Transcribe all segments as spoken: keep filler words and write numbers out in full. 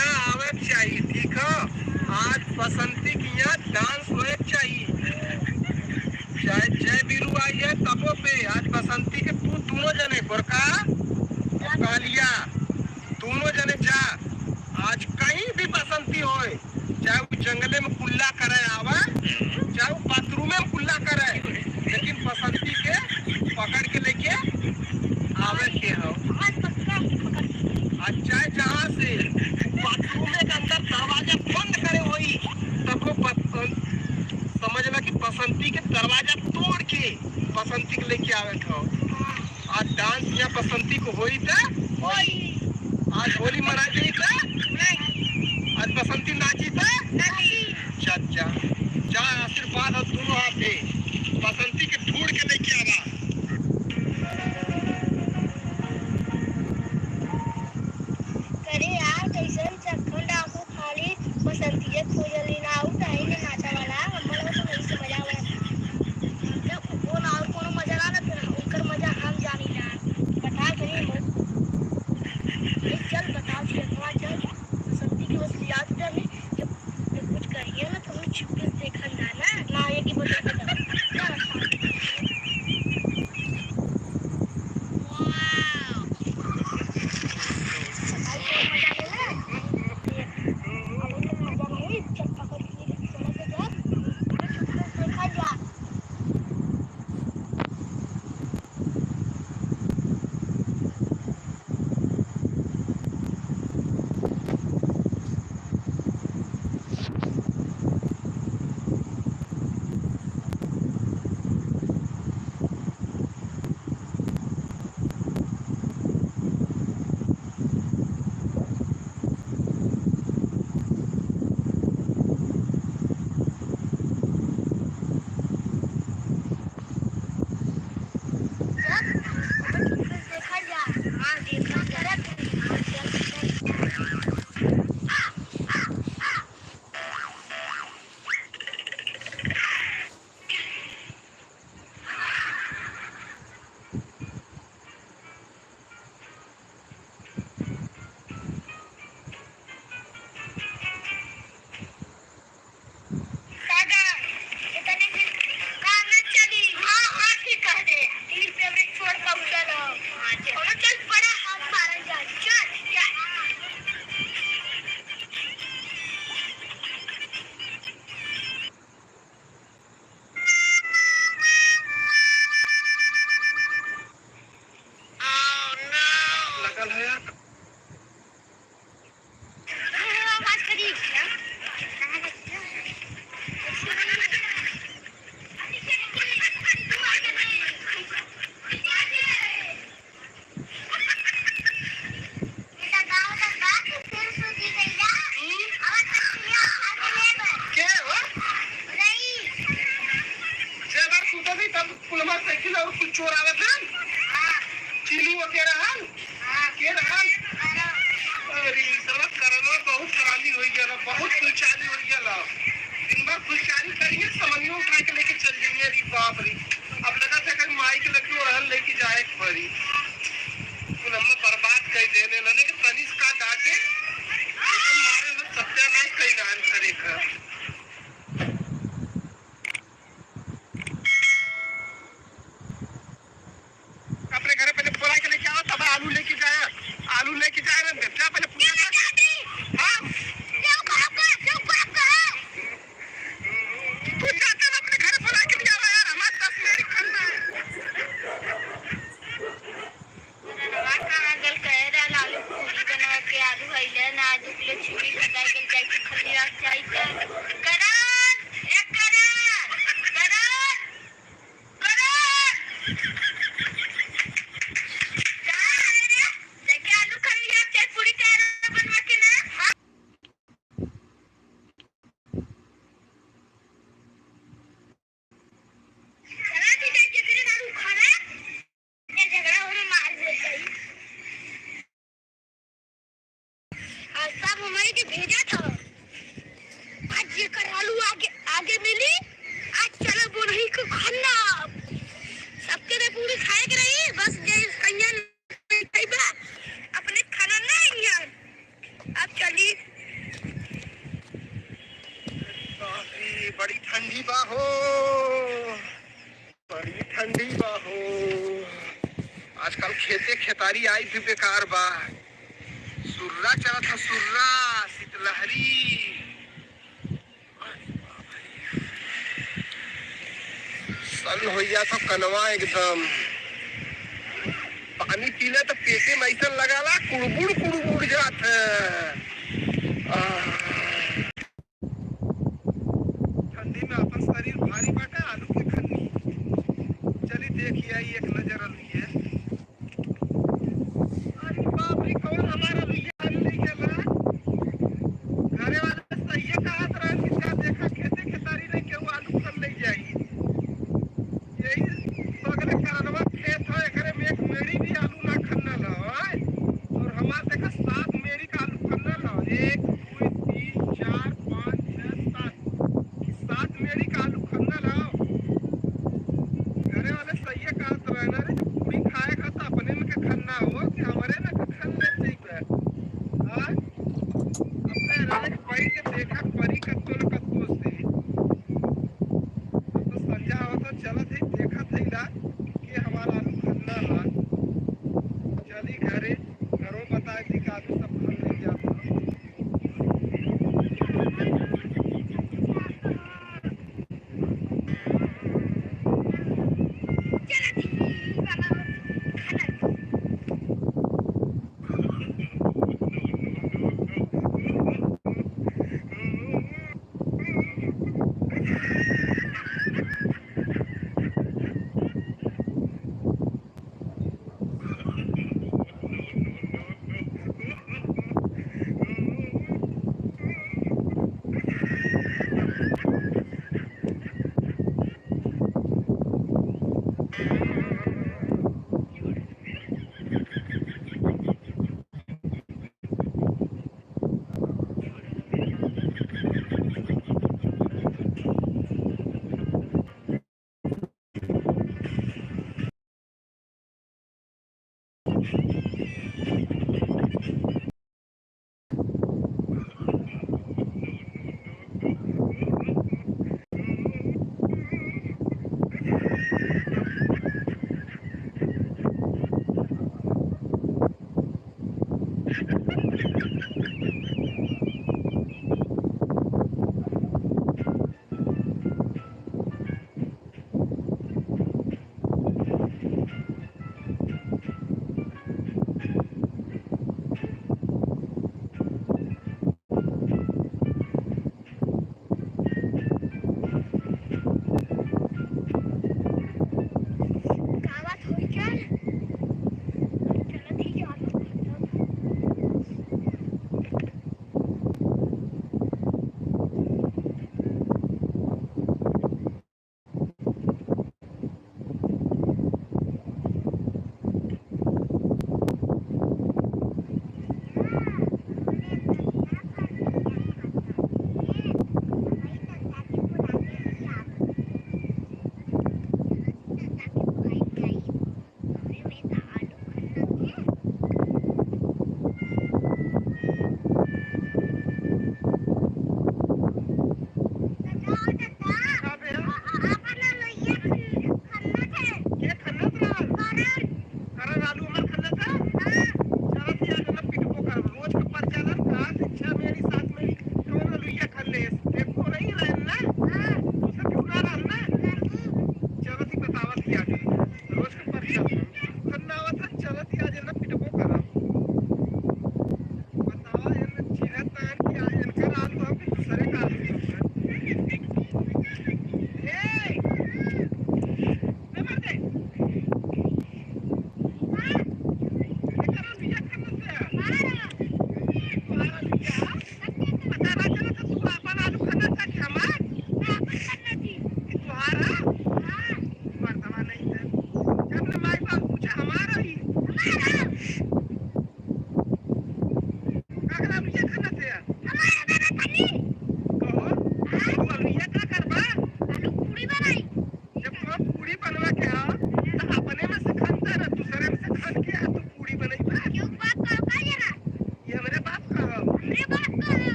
आवे के चाही, ठीक है? आज बसंती के यहाँ dance होए के चाही। चाहे जय बीरू आई है तबो पे, आज बसंती के तू दोनों जने, गोरका और कालिया, दोनों जने जा। आज कहीं भी बसंती होए, चाहे वो जंगले में कुल्ला करे आवा, चाहे वो बाथरूम में कुल्ला करे, लेकिन बसंती के पकड़ के लेके आवे के हो। आज चाहे जहाँ से बाथरूम के अंदर दरवाजा बंद करे होई, तब वो बस-, समझ ला कि बसंती के दरवाजा तोड़ के बसंती के लेके आवे के हो। आज dance यहाँ बसंती को होई त होई। आज होली मनाई जाई त नहीं। आज बसंती नाची त नहीं। जा, जा, जा, आशीर्वाद हो दोनों हाथे। बसंती के ढूंढ के लेके आवा। करे यार, कैसन चक्कर डाकू खाली बसंतिये खोजली ना, आऊ काहे के नाचा वाला, हम लोग तो नहीं समझ आवे। जब वो ना और कोनो मजा ना, ना फिर उनकर मजा हम जानी ना। बता कहीं मत। ए, चल बताओ, चल, चल। बसंती के बस लिया दे, जब, जब कुछ करिए ना, तो हम छुपे से देखल जाए ना। ना, ये की बता, बता। चल, अच्छा। दादा, इतने दिन काम न चली। हाँ, हाँ, ठीक कह दे। तीन पे में छोड़ पहुँचल हो। हाँ, चल। और चल, बड़ा हाथ मारल जा। चल, चल। लगल है यार। के हो? से बार सुतत ही तब कुलमा साइकिल और कुछ चोर आवत हन? चीनी वो के रहन? के रहन? अरे, सरवा करनवा बहुत हरामी होइ गया ना, बहुत कुलचारी होइ गया ना। दिन भर कुलचारी करिए, समनियो उठा के लेके चल जाइए। अरे बाप रे, अब लगा था कि माई के लड्डू रहन लेके जाए एक बारी। कुल हम बर्बाद कर देने ना, लेकिन तनिष्का डांटे, एकदम मारे ना, सत्यानाश कई नान करे का। अपने घरे पहले बोला के लेके आओ, तब आलू लेके जाए, आलू लेके जाए ना, जा पहले पूजा कर। हाँ? तू जाते ना अपने घरे बोला के ले आओ यार, हमारे दस मिनट खाना है। रनवा कहाँ गल? कहे रहल आलू पूरी बनावे के, आलू हइले ना, आज उकले छुरी कटाई गल, जाई के खल्ली राख जाई के। करण, ए करण, करण, करण। कहाँ है रे? जाके आलू खल्ली राख जाई, पूरी तैयार बनवा के ना। हाँ। चला ठीक है, जेकरे दारू खड़ा, ये झगड़ा होने मार दे गई। और सब हमारे के भेजा था। आज जेकर आलू आगे, आगे मिली, आज चला बोनही को खाना। सबके दे पूरी खाए के रही, बस जे सैया नहीं खाइबा, अपने खाना नहीं यार। अब चली। तारी आई भी बेकार बा। सुर्रा चलत ह, सुर्रा, शीतलहरी। सन हो जात ह कनवा एकदम। पानी पीले त पेटे में ऐसन लगाला, कुड़बुड़, कुड़बुड़ जात है। आह। ठंडी में आपन शरीर भारी बाटे, आलू के खन्नी। चली देखी आई एक नजर आलू के। अरे बाप रे, कौन हमारा लुइया आलू ले गेला? घरे वाले सही कहत रहन कि जा देखा खेते खेतारी में केहू आलू खन ले जाई। यही सगरे करनवा खेत है, एकरे में एक मेड़ी भी आलू ना खन्ना ला, आय? और हमार देखा सात मेड़ी का आलू खन्ना ला, एक, दो, तीन, चार, पाँच, छह, सात। सात मेड़ी का आलू खन्ना लाओ। घरे वाले सही कहत रहे ना रे, जब पूरी खाए का तो अपने में के खन्ना हो कि हमरे में के खन ले जइबे। हाँ? अपने राज बैठ के देखा परी कत्तो न कत्तो से। अब तो संझा होता चलत है, देखत है ना कि हमारा आलू खन्ना बा। चली घरे, घरों बताए दी का आलू सब खन ले जात बा।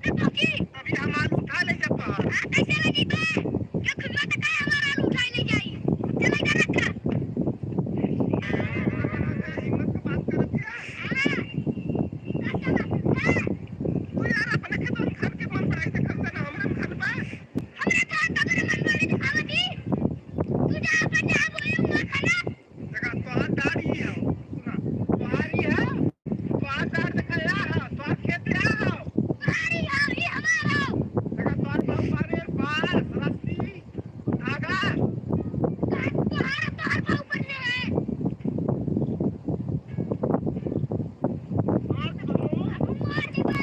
अभी हम आलू उठा ले जाता। हाँ, कैसे ले जाइबे? ये खुदवा तो काहे हमारा आलू उठाई ले जाई? चले जा रखा। हिम्मत के बात करत है। हाँ। तू यार अपने खेत में खन के मन बड़ाई से खनता ना, हमरे में खनबा। हमरे तो तगड़े मन बड़ाई से खावती। तू जा अपन जहाँ बोले हुआ खाना। देखा, तोहार दाढ़ी है, सुना, तोहारी है, तोहार दाढ़ देखा यार है, तोहार खेत यार है। तोहारी है, ये हमारा है। देखा, तोहार बाप मारे बांस, रस्सी, धागा। तोहार, तोहार, तोहार बाप बनने हैं। मार दे बाबू। मार दे बे।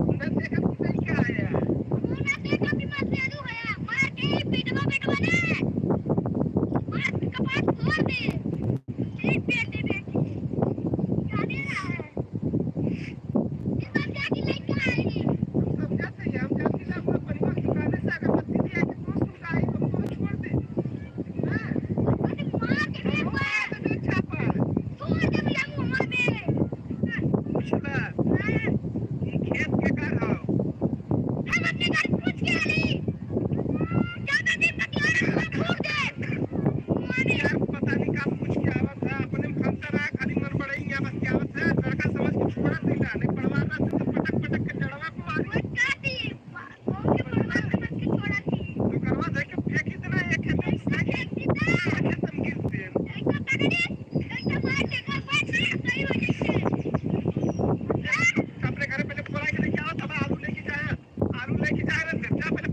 उन्हें देखा कुछ नहीं क्या है। उन्हें देखा भी मत दे दू है। मार के ही पेटवा, पेटवा ने। मार के कपाट फोड़ दे। एक पेट दे बेटी। क्या दे रहा है? ये सब क्या की लड़का है ये? हम सब क्या सही है? हम क्या किला अपना परिवार चुराने से अगरबत्ती दिया कि दोस्त उनका आई, हम तो छोड़ दे। हाँ? अरे मार के फेंक दे। मार दे छापा। छोड़ दे भैया, वो हमारे। पूछ ले। हाँ। ये खेत के कर हो? हम अपने घर पूछ के आ रही। ज्यादा दिन तक यहाँ रखना छोड़ दे। माने। यार, पता नहीं का पूछ के आवत है, अपने में फंसा रहा, खाली मन बड़े ही यहाँ बस के आवत है, लड़का समझ के छोड़ा थी ना, नहीं पड़वा रहा तो पटक पटक के जड़वा को मारी। वो काटी, वो के पड़वा समझ के छोड़ा थी। तो करवा दे के फेंक ही देना, एक खेत में फेंक ही देना, एक खेत में गिर से। ऐसा पकड़े, ऐसा मार के, ऐसा मार के, सही हो जाएगा। अपने घर पे जब बोला के लेके आओ, तब आलू लेके जाए। आलू लेके जा रहे थे, जा पहले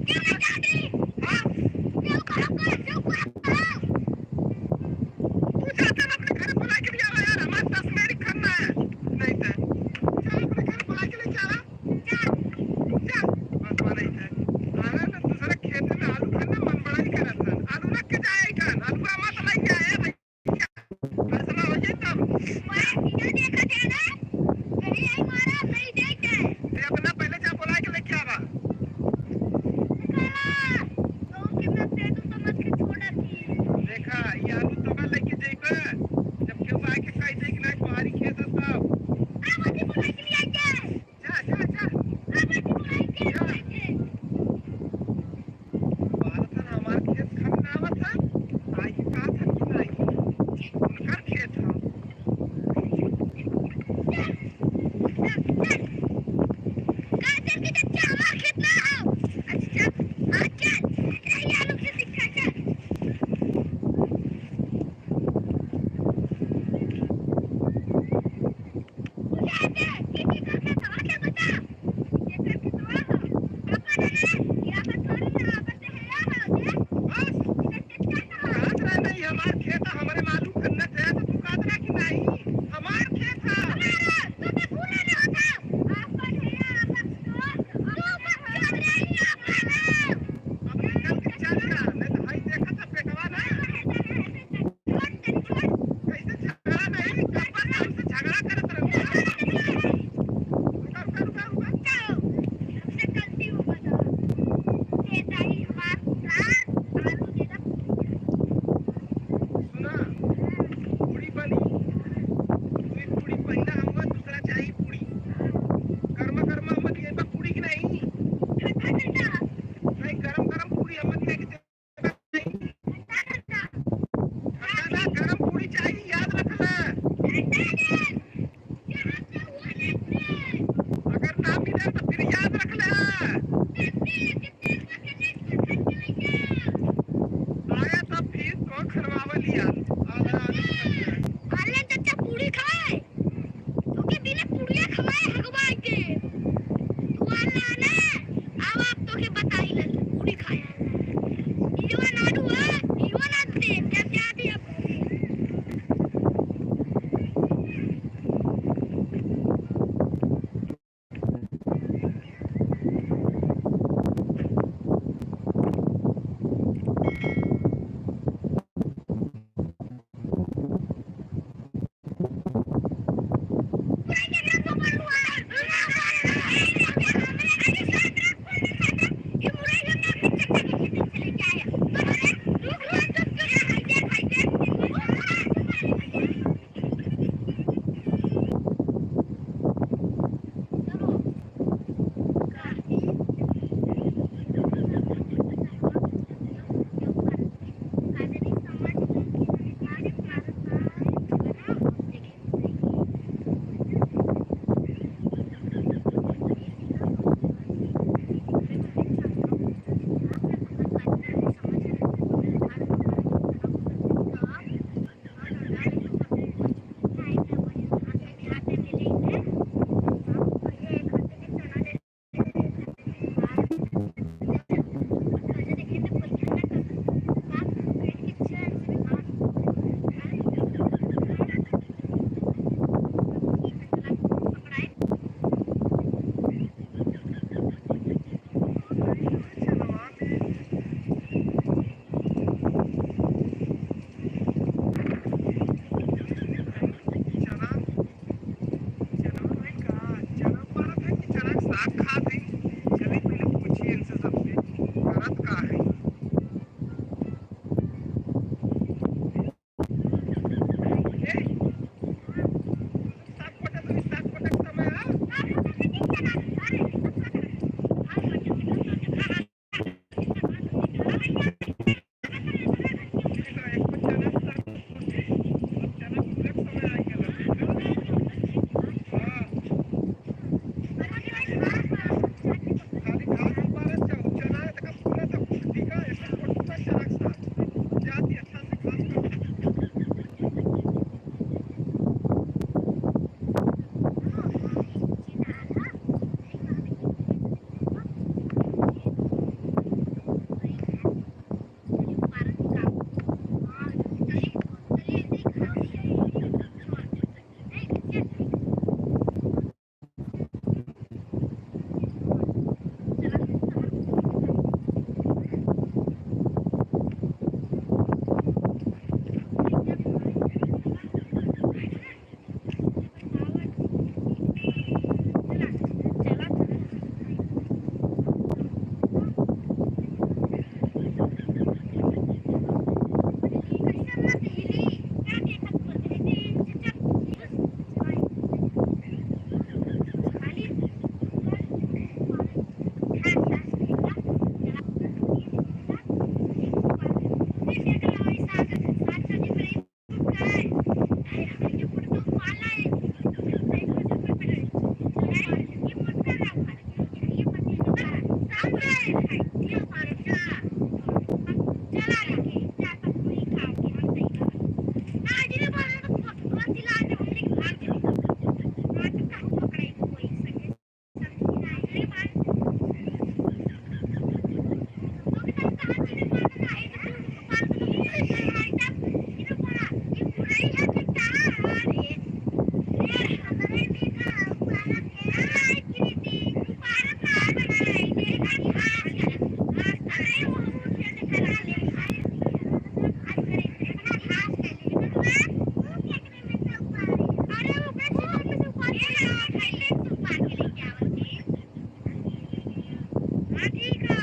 हाँ, ठीक है।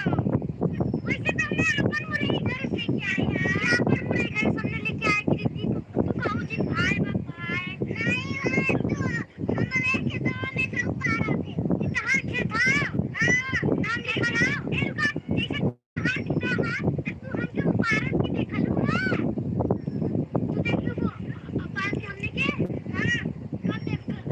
वैसे तो हम अपन मुरई घर से लेके आए हैं। अपन मुरई घर से हमने लेके आए कि दीदी, तू कहू जिन भाई बाप आए। नहीं, वो तो हम लेके दो में से ऊपर आते। ये कहाँ खेत है? हाँ, नाम लिखा ना। ए, रुका, जैसे बाहर निकला, हाँ, तो तू हमके ऊपर के देखा लो, हाँ। तू देख लो वो, अब बात के हमने के, हाँ, कब देख लो।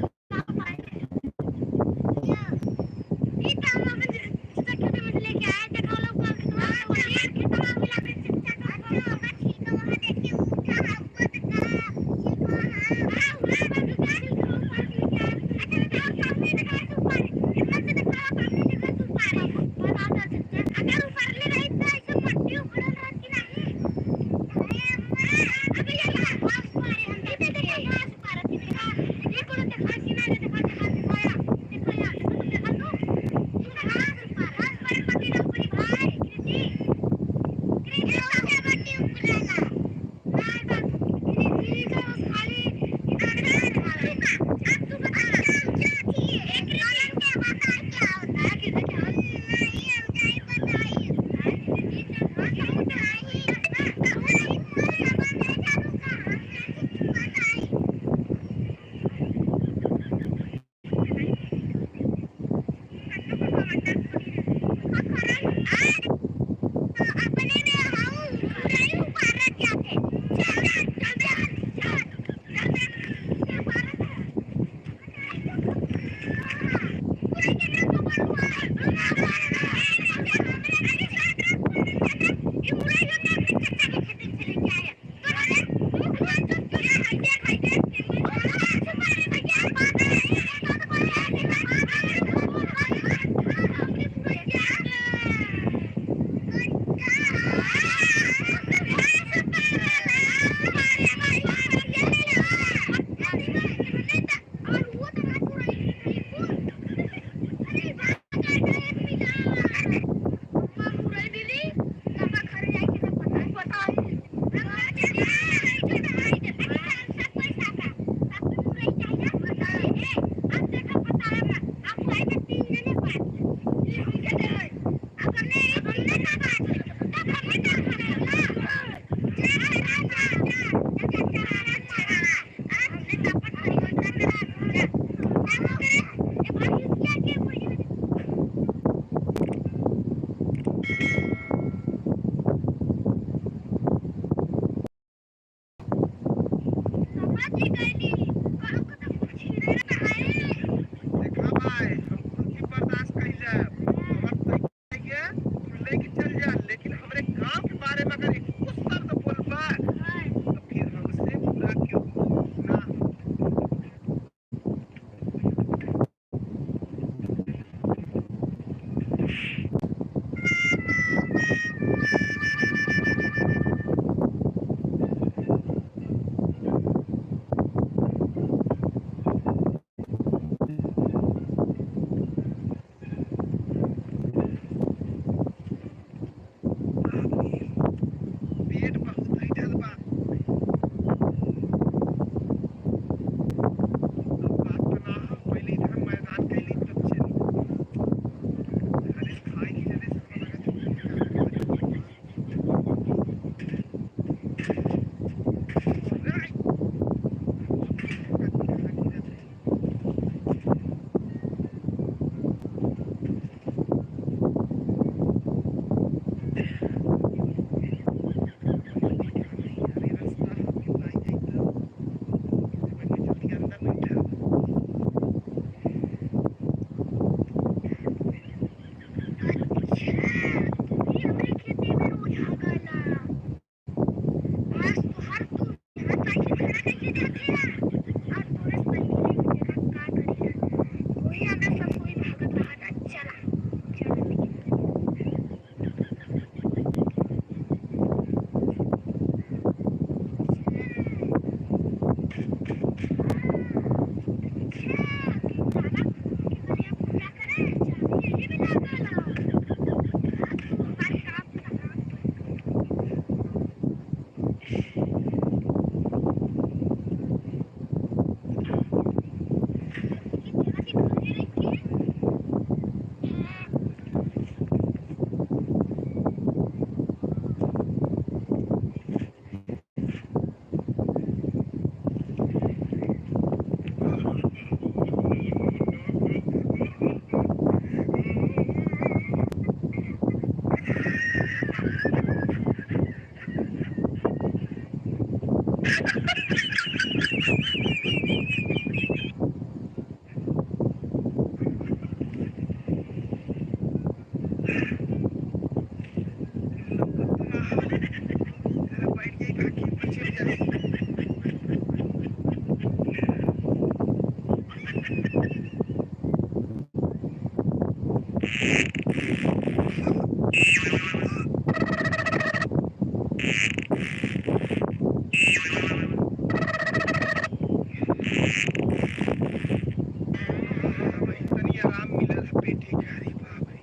तनी आराम मिलल है पेटी के, अरे बाप रे।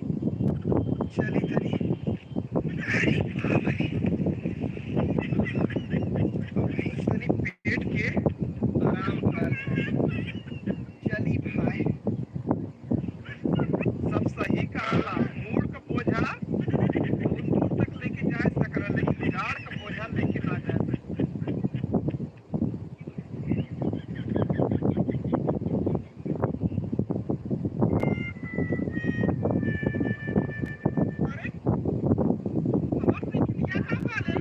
चली तनी, अरे बाप रे। तनी पेट के आराम कर। चली भाई, सब सही कहला, मूड़ का बोझा बहुत दूर तक लेके जाए सकला, लेकिन जाड़ का बोझा लेके ना जाए सकला। अरे, हमार साइकिलिया कहाँ बा रे?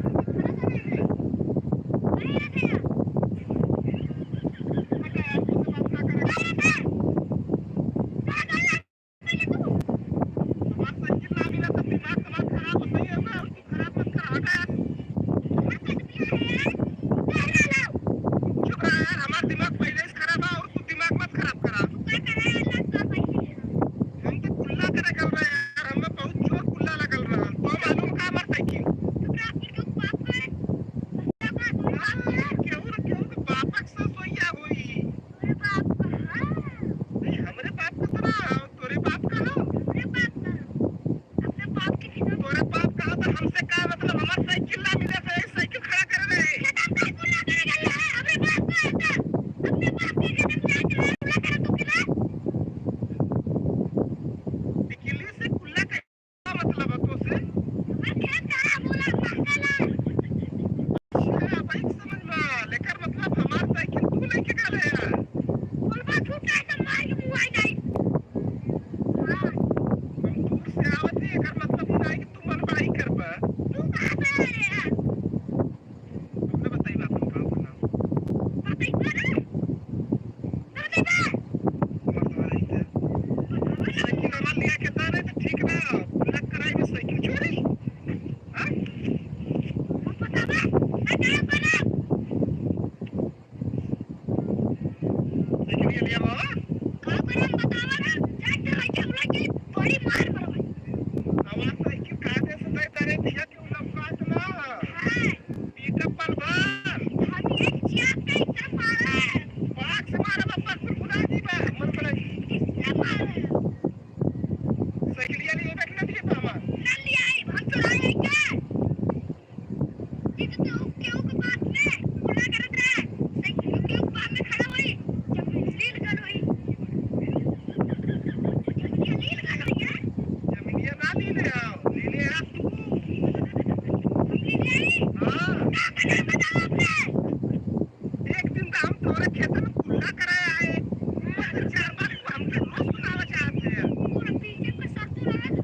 हमार साइकिल ना मिला तो दिमाग तमाग खराब होता ही है ना, तू खराब मत कर, हटा यार। चुप रहा यार, हमार दिमाग पहले से खराब है और तू दिमाग मत खराब करा। हम तो कुल्ला करे कर रहे हैं यार, हमें बहुत जोर कुल्ला लगल रहा। तो मालूम का हमार साइकिल? हाँ, केहू न केहू के बापक से सोइया होई। तोरे बाप का है? नहीं, हमरे बाप का तो ना, तोरे बाप का हो? हमरे बाप का। अपने बाप के किधर? तोरे बाप का हो तो हमसे का मतलब? हमार साइकिल ना मिले से साइकिल खड़ा करे रहे। ये तो साइकिल ना करे गया है, हमरे बाप का है तो। अपने बाप के जन्म से आज कुल्ला करे तू किला? साइकिल से कुल्ला करे। का मतलब है तोसे? हमार खेत कहाँ बोला, कहाँ बोला? अच्छा, अब एक समझ में आल। एकर मतलब हमार साइकिल तू लेके गल है यार। बोलबा झूठा है तो मार के मुआ जाई। हाँ। हम दूर से आवत है, एकर मतलब ई नाहीं कि तू मन बड़ाई करबा। तू कहाँ से आए रे यार? अपने बताइए, आपन का बोला? बताइए ना। बताइए ना। साइकिल हमार लिया के तारे तो ठीक ना, ब्लैक कराई में साइकिल चोरी। हाँ? बतावा, बतावा, बतावा। साइकिल ये लिया बाबा? का करम बतावा ना, जाके लइके हम लोग की बड़ी मार मरवाई। हमार साइकिल काटे से नहीं तारे दिया। तू लफड़ा ना। हाँ। पीटब परधान। हम एक जात का इतना मारा है। बाघ से मारा बा, पग पर फुला दी बा, मर पड़े। किससे मारा? साइकिलिया लिए बैठना दिए बाबा। ना ले आई, हम चुराए हैं क्या? ये तो केहू, केहू के बात में बुरा करत रहा। साइकिल केहू के बात में खड़ा होई, जब लील गल होई। जब लील गल होई क्या? जमीनिया ना लीले आओ, लीले आ तू। हाँ। एक दिन तो हम तोरे खेत में कुल्ला कराए आए। चार बार तू हमके रोज सुनावा चाहत है। पूरा पीछे पे सरसों लगा के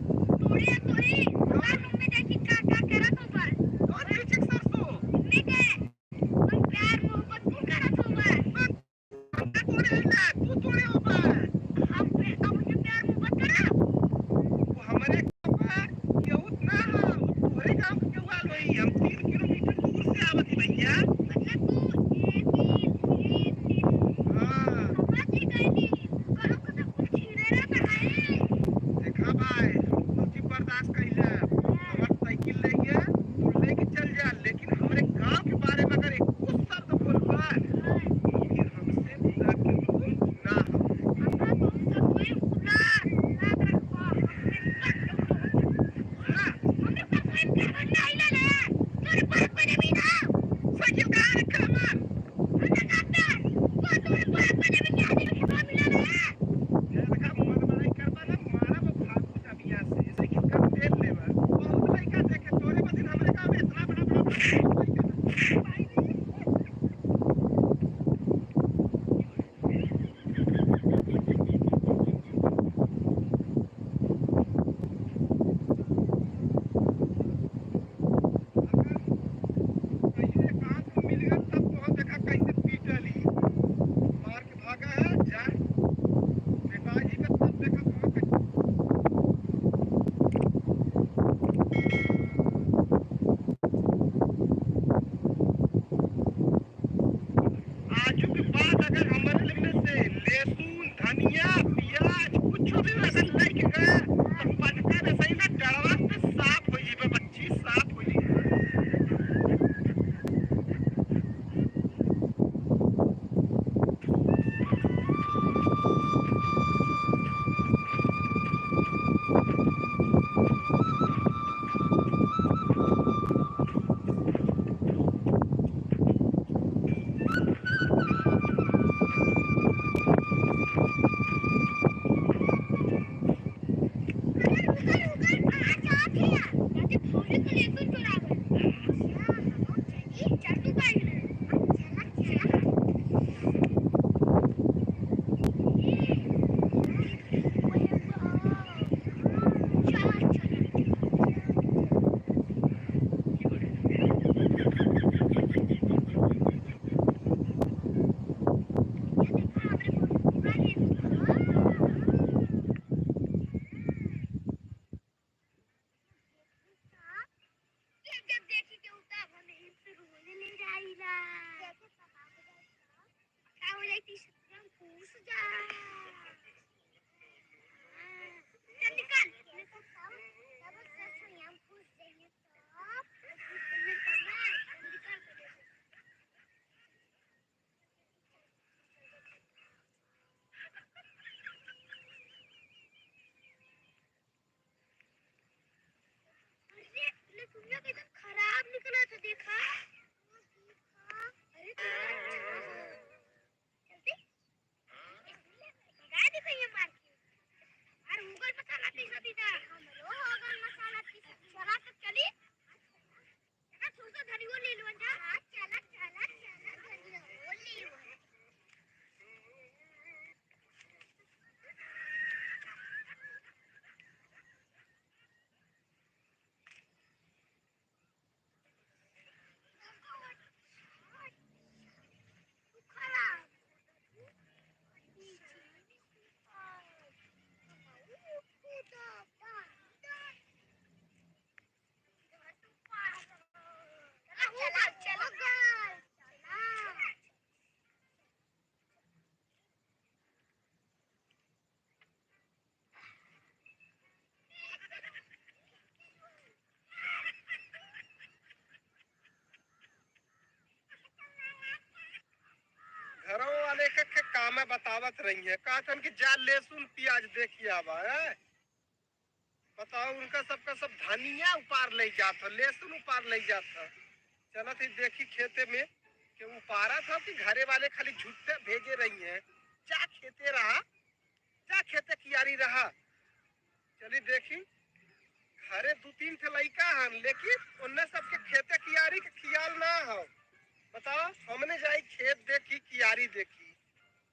हो जाई तीस, हम पूछ जा। हाँ, चल निकाल, निकाल, तब, तब सस हम पूछ जाइए, तब, तब, तब, तब, निकाल। अरे, लेकिन एकदम खराब निकला था, देखा? अरे, तुम्हारा अच्छा है। चलते? भगा दे भैया मार के। अरे, उगल मसाला पीसा दीदा। हमरो उगल मसाला पीसा। चला तो चली। चला, थोड़ा सा धनियो ले लो जा। हाँ, चला, चला, चला, धनियो ले लो। घरों वाले के, के कामे बतावत रही है, कहतन कि जा लहसुन प्याज देखी आवा है। बताओ, उनका सबका सब धनिया उपार ले जात ह, लहसुन उपार ले जात ह। चलत ही देखी खेते में के उपारत ह कि घरे वाले खाली झूठे भेजे रही हैं। जा खेते रहा, जा खेते कियारी रहा। चली देखी, घरे दू तीन ठे लइका हन, लेकिन उन्ने सबके खेते कियारी के खियाल ना हो। बताओ, हमने जाई खेत देखी, कियारी देखी,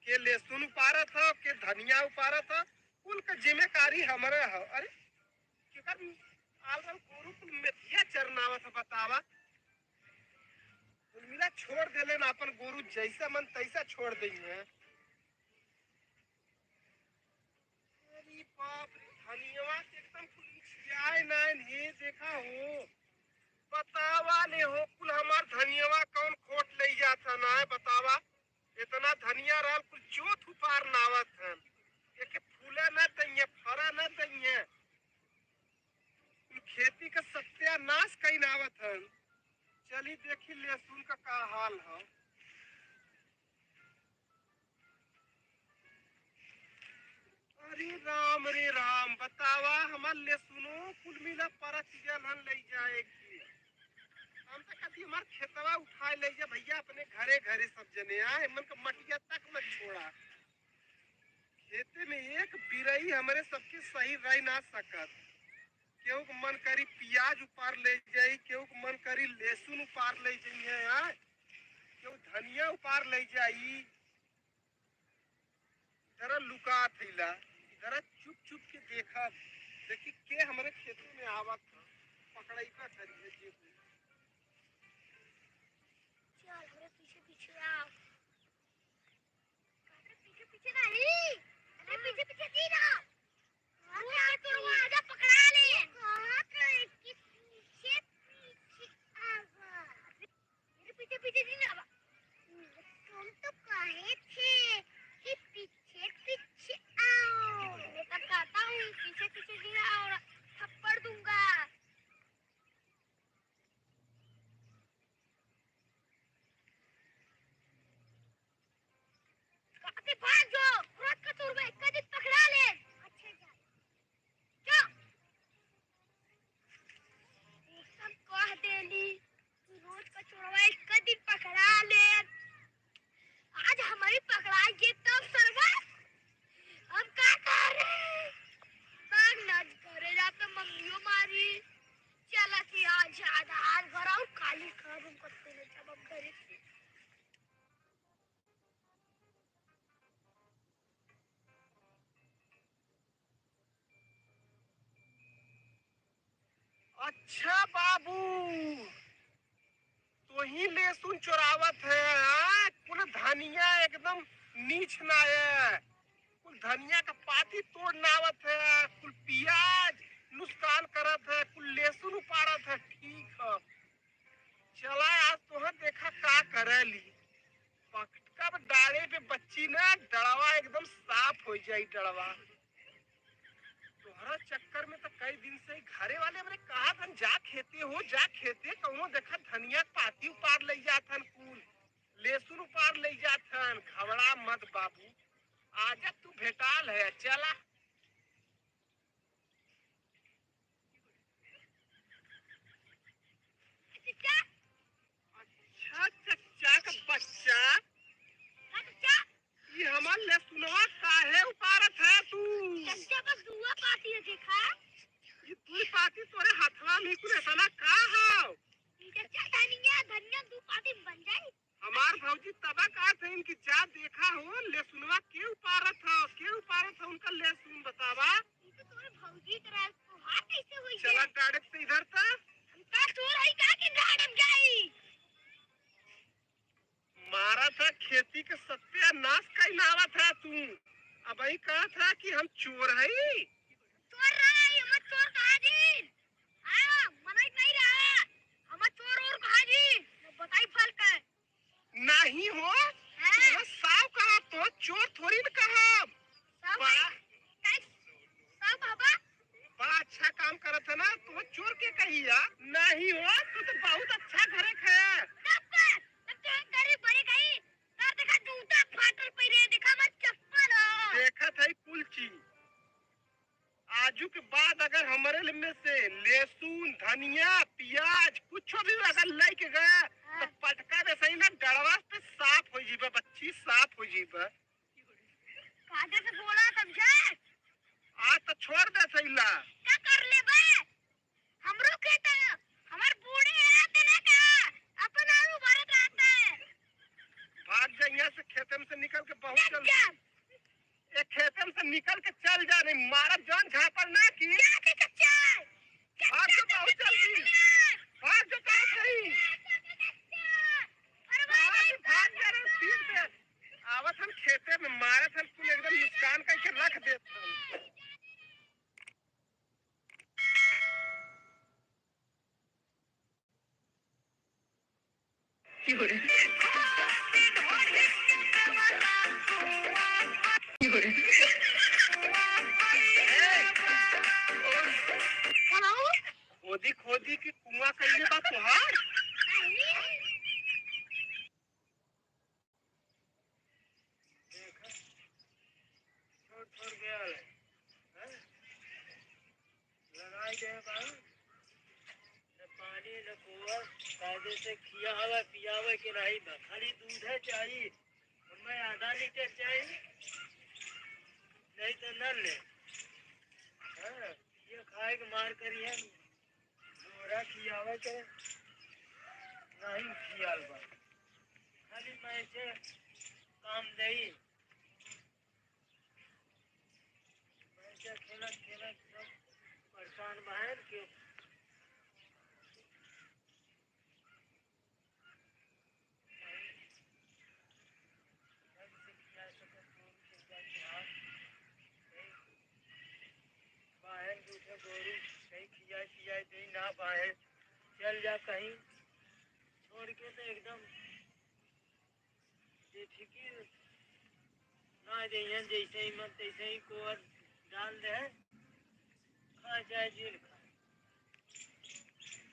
के लहसुन उपारत ह, के धनिया उपारत ह, कुल के जिम्मेदारी हमरे ह। अरे, केकर आलरन गोरू कुल मेथिया चरनावत ह, बतावा। कुल मिला छोड़ देले ना, अपन गोरू जैसा मन तैसा छोड़ देइहे। अरे बाप रे, धनियवा के एकदम कुल छियाए नाइन हे, देखा हो। बतावा ले हो, कुल हमार धनियवा कौन खोट ले जात ह ना, बतावा। इतना धनिया रहल, कुल जोत उपार नावत हन। एके फूले न दइहे, फरे न दइहे। कुल खेती का सत्यानाश कइन आवत हन। चली देखी लहसुन का का हाल ह। अरे राम रे राम, बतावा, हमार लहसुनो कुल मिला परत गयल हन ले जाए की। हम तो कहती हमार खेतवा उठाए ले जा भैया अपने घरे घरे सब जने, आ एमन का मटिया तक मत छोड़ा। खेते में एक बिरई हमरे सबके सही रह ना सकत। केहू के मन करी पियाज उपार ले जाई, केहू के मन करी लहसुन उपार ले जाई है, आ केहू धनिया उपार ले जाई। जरा लुका थैला, जरा चुप चुप के देखा, देखी के हमरे खेते में आवत ह, पकड़ाई का करी है जे कोई। चल, हमरे पीछे पीछे आओ। हमरे पीछे पीछे नहीं, हमरे पीछे पीछे नहीं रहो। हाँ, तू क्या तोर वो आजा पकड़ा ले। कहाँ का है कि पीछे पीछे आवा। मेरे पीछे पीछे नहीं ना आवा। तुम तो कहे थे कि पीछे पीछे आओ। मैं तो कहता हूँ पीछे पीछे नहीं आओ, थप्पड़ दूंगा। काटे भाग जो, रोज का चोरवा एक दिन पकड़ा ले। अच्छा जा। जा। एकदम कह देली, तू रोज का चोरवा एक दिन पकड़ा ले। आज हमारी पकड़ाई जे तब सरवा, हम का करे? भाग ना करे, या तो मम्मियों मारी। चला कि आज ज्यादा आज घर और काली खा हम करते नहीं जब हम घरे से। अच्छा बाबू, तोही लहसुन चोरावत है, हाँ? कुल धनिया एकदम नीच ना है, कुल धनिया का पाती तोड़ नावत है, कुल पियाज नुकसान करत है, कुल लहसुन उपाड़त है। ठीक है, चला आज तोहर देखा का करे ली। पकटका डाले पे बच चढ़वा। तोहरा चक्कर में तो कई दिन से घरे वाले हमरे कहा थन, "जा खेते हो, जा खेते।" कौनो देखा धनिया के पाती उपार लई जात हन कुल, लहसुन उपार लई जात हन। घबरा मत बाबू, आजा तू भेटाल है, चला। अच्छा, चच्चा का बच्चा। हाँ, चच्चा। ये हमार लहसुनवा काहे उपारत है तू? चच्चा, बस दुआ पाती है, देखा। ये दुई पाती तोरे हथवा में कुल एतना का हव? चच्चा, धनिया, धनिया दू पाती में बन जाई। हमार भौजी तबा कहत है इनकी, जा देखा हो, लहसुनवा के उपारत ह, के उपारत ह उनका लहसुन बतावा। ये तो तोरे भौजी के राज, तोहार कैसे होई चला है? Direct से इधर त। हम का चोर हई का कि गाड़म जाई? मारा था खेती के सत्यानाश कई नावा था तू। अब ही कहा था कि हम चोर हई। चोर रहा है, हम चोर कहा जी। हाँ, मनई नहीं रहा। हम चोर और कहा जी। बताई फल का। नहीं हो, हाँ। तोहर साव कहा, तोहर चोर थोड़ी न कहा। साव बड़ा, काई, काई, साव बाबा। बड़ा अच्छा काम करत है ना, तोहर चोर के कही या? नहीं हो, तू तो बहुत अच्छा घरे खाया। तब का, तब तो हम गरीब बने गई। कर देखा जूता फाटल पहिरे, देखा मत चप्पल हो। देखत है कुल चीज। आजू के बाद अगर हमरे में से लहसुन, धनिया, प्याज कुछ भी अगर लेके गया, तो हाँ। पटका दे सही ना, गड़वा पे साफ हो जीबा, बच्ची साफ हो जीबा। कायदे से बोला समझे? आज तो छोड़ दे सही ला। का कर लेबे? हमरो खेत है, हमार बूढ़े आते ना का, अपन आलू भरत रहता है। भाग जा यहाँ से, खेते में से निकल के बहुत जल्दी। ए, खेते में से निकल के चल जा, नहीं मारब जान झापड़ ना की। क्या के कच्चा? भाग जो बहुत जल्दी। भाग जो कहा सही। भाग, भाग जा रे, सीध दे। आवत हम खेते में मारत हम कुल एकदम नुकसान करके रख देत हम। खोदी खोदी के कुआं कइले बा तोहार। देखा, छोड़, छोड़ गया है, हैं? लगाई दे बाबू, न पानी, न कोवर, कायदे से खियावे, पियावे के नहीं बा, खाली दूध है चाहिए, हमें आधा लीटर चाहिए, नहीं तो न ले। हाँ, ये खाए के मार करी है। बोरा खियावे के नहीं खियाल बा, खाली मैं से काम देई। मैं से खेलत खेलत सब परेशान बाहर के। बाहर दूसरे गोरू कहीं खियाई पियाई दे ना पाए, चल जा कहीं छोड़ के तो एकदम बेफिकिर ना जइहन, जैसे ही मन तैसे ही कोवर डाल दे, खा जाए जेल खा।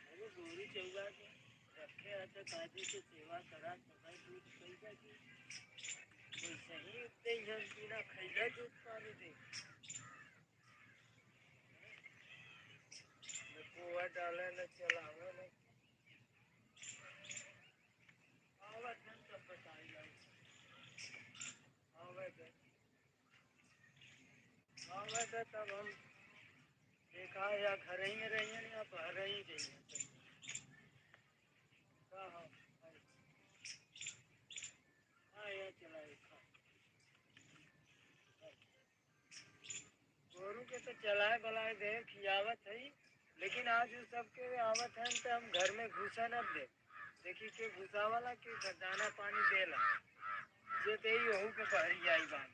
अरे गोरू चौगा के रखे रहते कायदे से सेवा करा, समय दूध पैसा के वैसे ही जइहन बिना खैले दूध पानी दे। न कोवा डाले, न चलावे, न आवत हम तब बताई जाई। आवे दे। आवे दे तब हम देखा या घर ही में रहिए या बाहर ही रहिए। का हो? हाँ, या चला खा। गोरू के तो चलाए बलाए दे, खियावत है, लेकिन आज उ सबके आवत है तो हम घर में घुसे न दे। देखी के घुसावला के दाना पानी देला, जे दे ओहू के बहरी आई बान।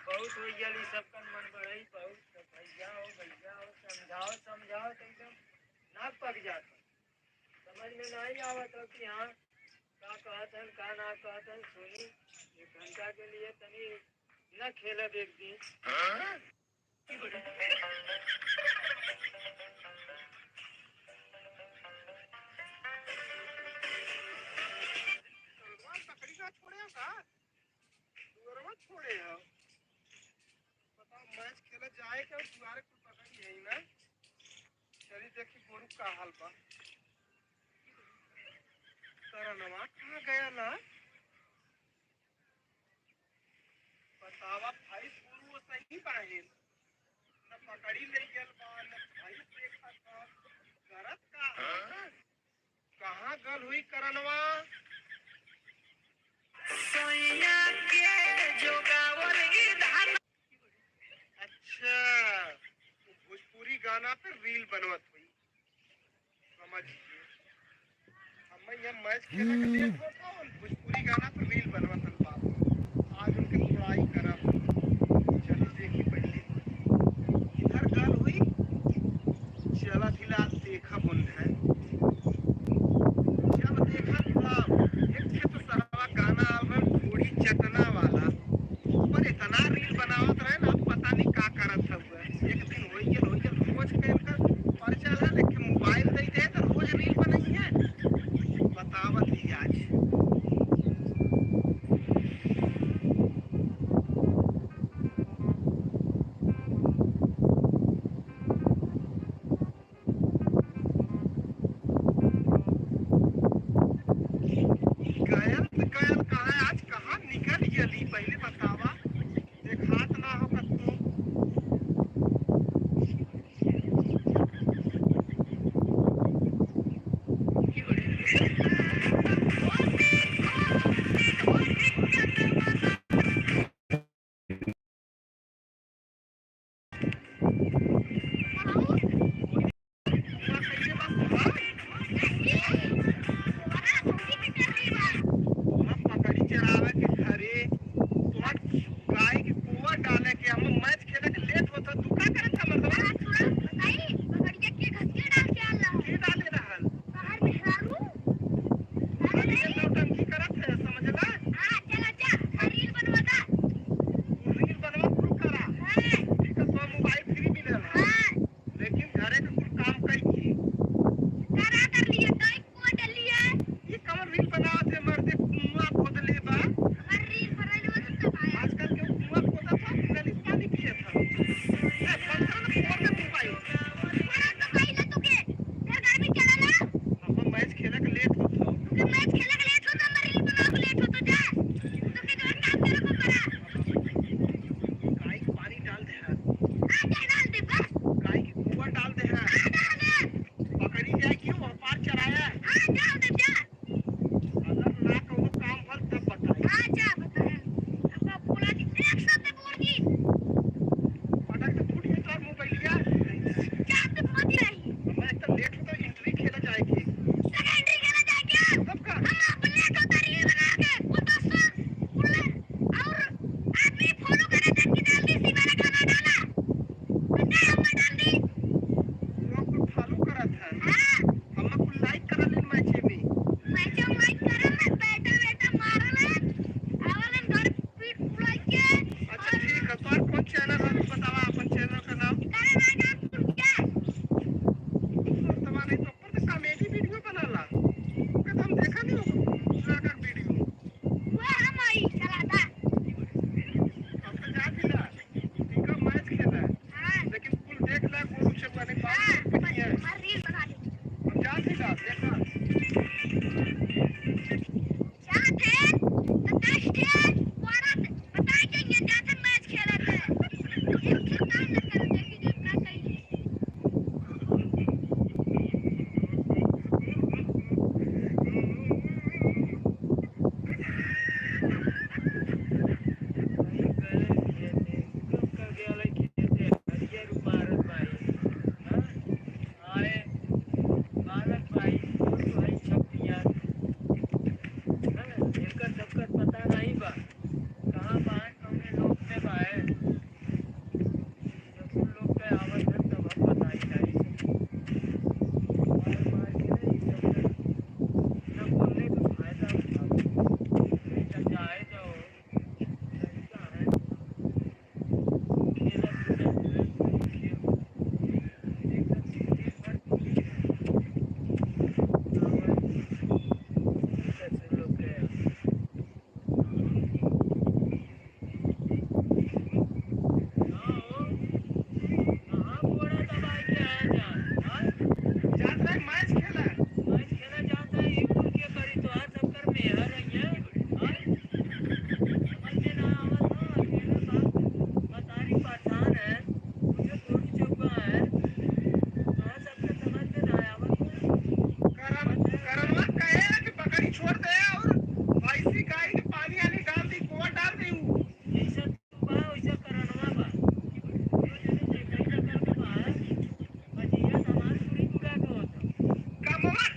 बहुत हो गया ई सबकन मन बढ़ई, बहुत तो भैया हो, भैया हो, समझाओ, समझाओ तो एकदम नाक पक जाता। समझ में नहीं आवत हो कि हाँ, का कहत हन, का ना कहत हन, सुनी। एक घंटा के लिए तनी ना खेलब एक दिन। दुअरवा छोड़े हो का? दुअरवा छोड़े हो। बताओ, मैच खेले जाए के और दुआरे कोई पकड़ी है ही ना। चली देखी गोरू का हाल बा। सरनवा कहाँ गया ना? बतावा भाई, गोरू सही बाहिन। न पकड़ी ले गल बा, न भाई देखा था। करत का है? कहाँ गल हुई करनवा? सैया के जोगावल ई धान। अच्छा, वो भोजपुरी गाना पे रील बनवत हुई, समझ गए। हम यहाँ मैच खेले के लिए होता, और भोजपुरी गाना पे रील बनवत हुई बाबू। आज उनके थोड़ाई करब। चली देखी पहले इधर गल हुई। चला फिलहाल देखब उन्हें। जब देखा तब एक ठे तो सरवा गाना आल रहा, ढोढ़ी चटना वाला। ऊपर इतना रील बनावत रहे ना, अब पता नहीं का करत हउए। एक दिन होई गेल, होई गेल, रोज के इनकर पर्चा ला लेके मोबाइल दे दे तो रोज रील बनई है। बतावत ही आज। गयल त गयल कहाँ, आज कहाँ निकल गली, पहले बतावा, देखात ना हो कत्तो। तोहर पकड़ी चढ़ावे के घरे, तोहर गाय के गोबर डाले के, हम मैच खेले के लेट होता, तू का करत है मर्दवा? बताई, पकड़ी के, के घसिया डाल के आला? के डाले रहल? तोहर मेहरारू।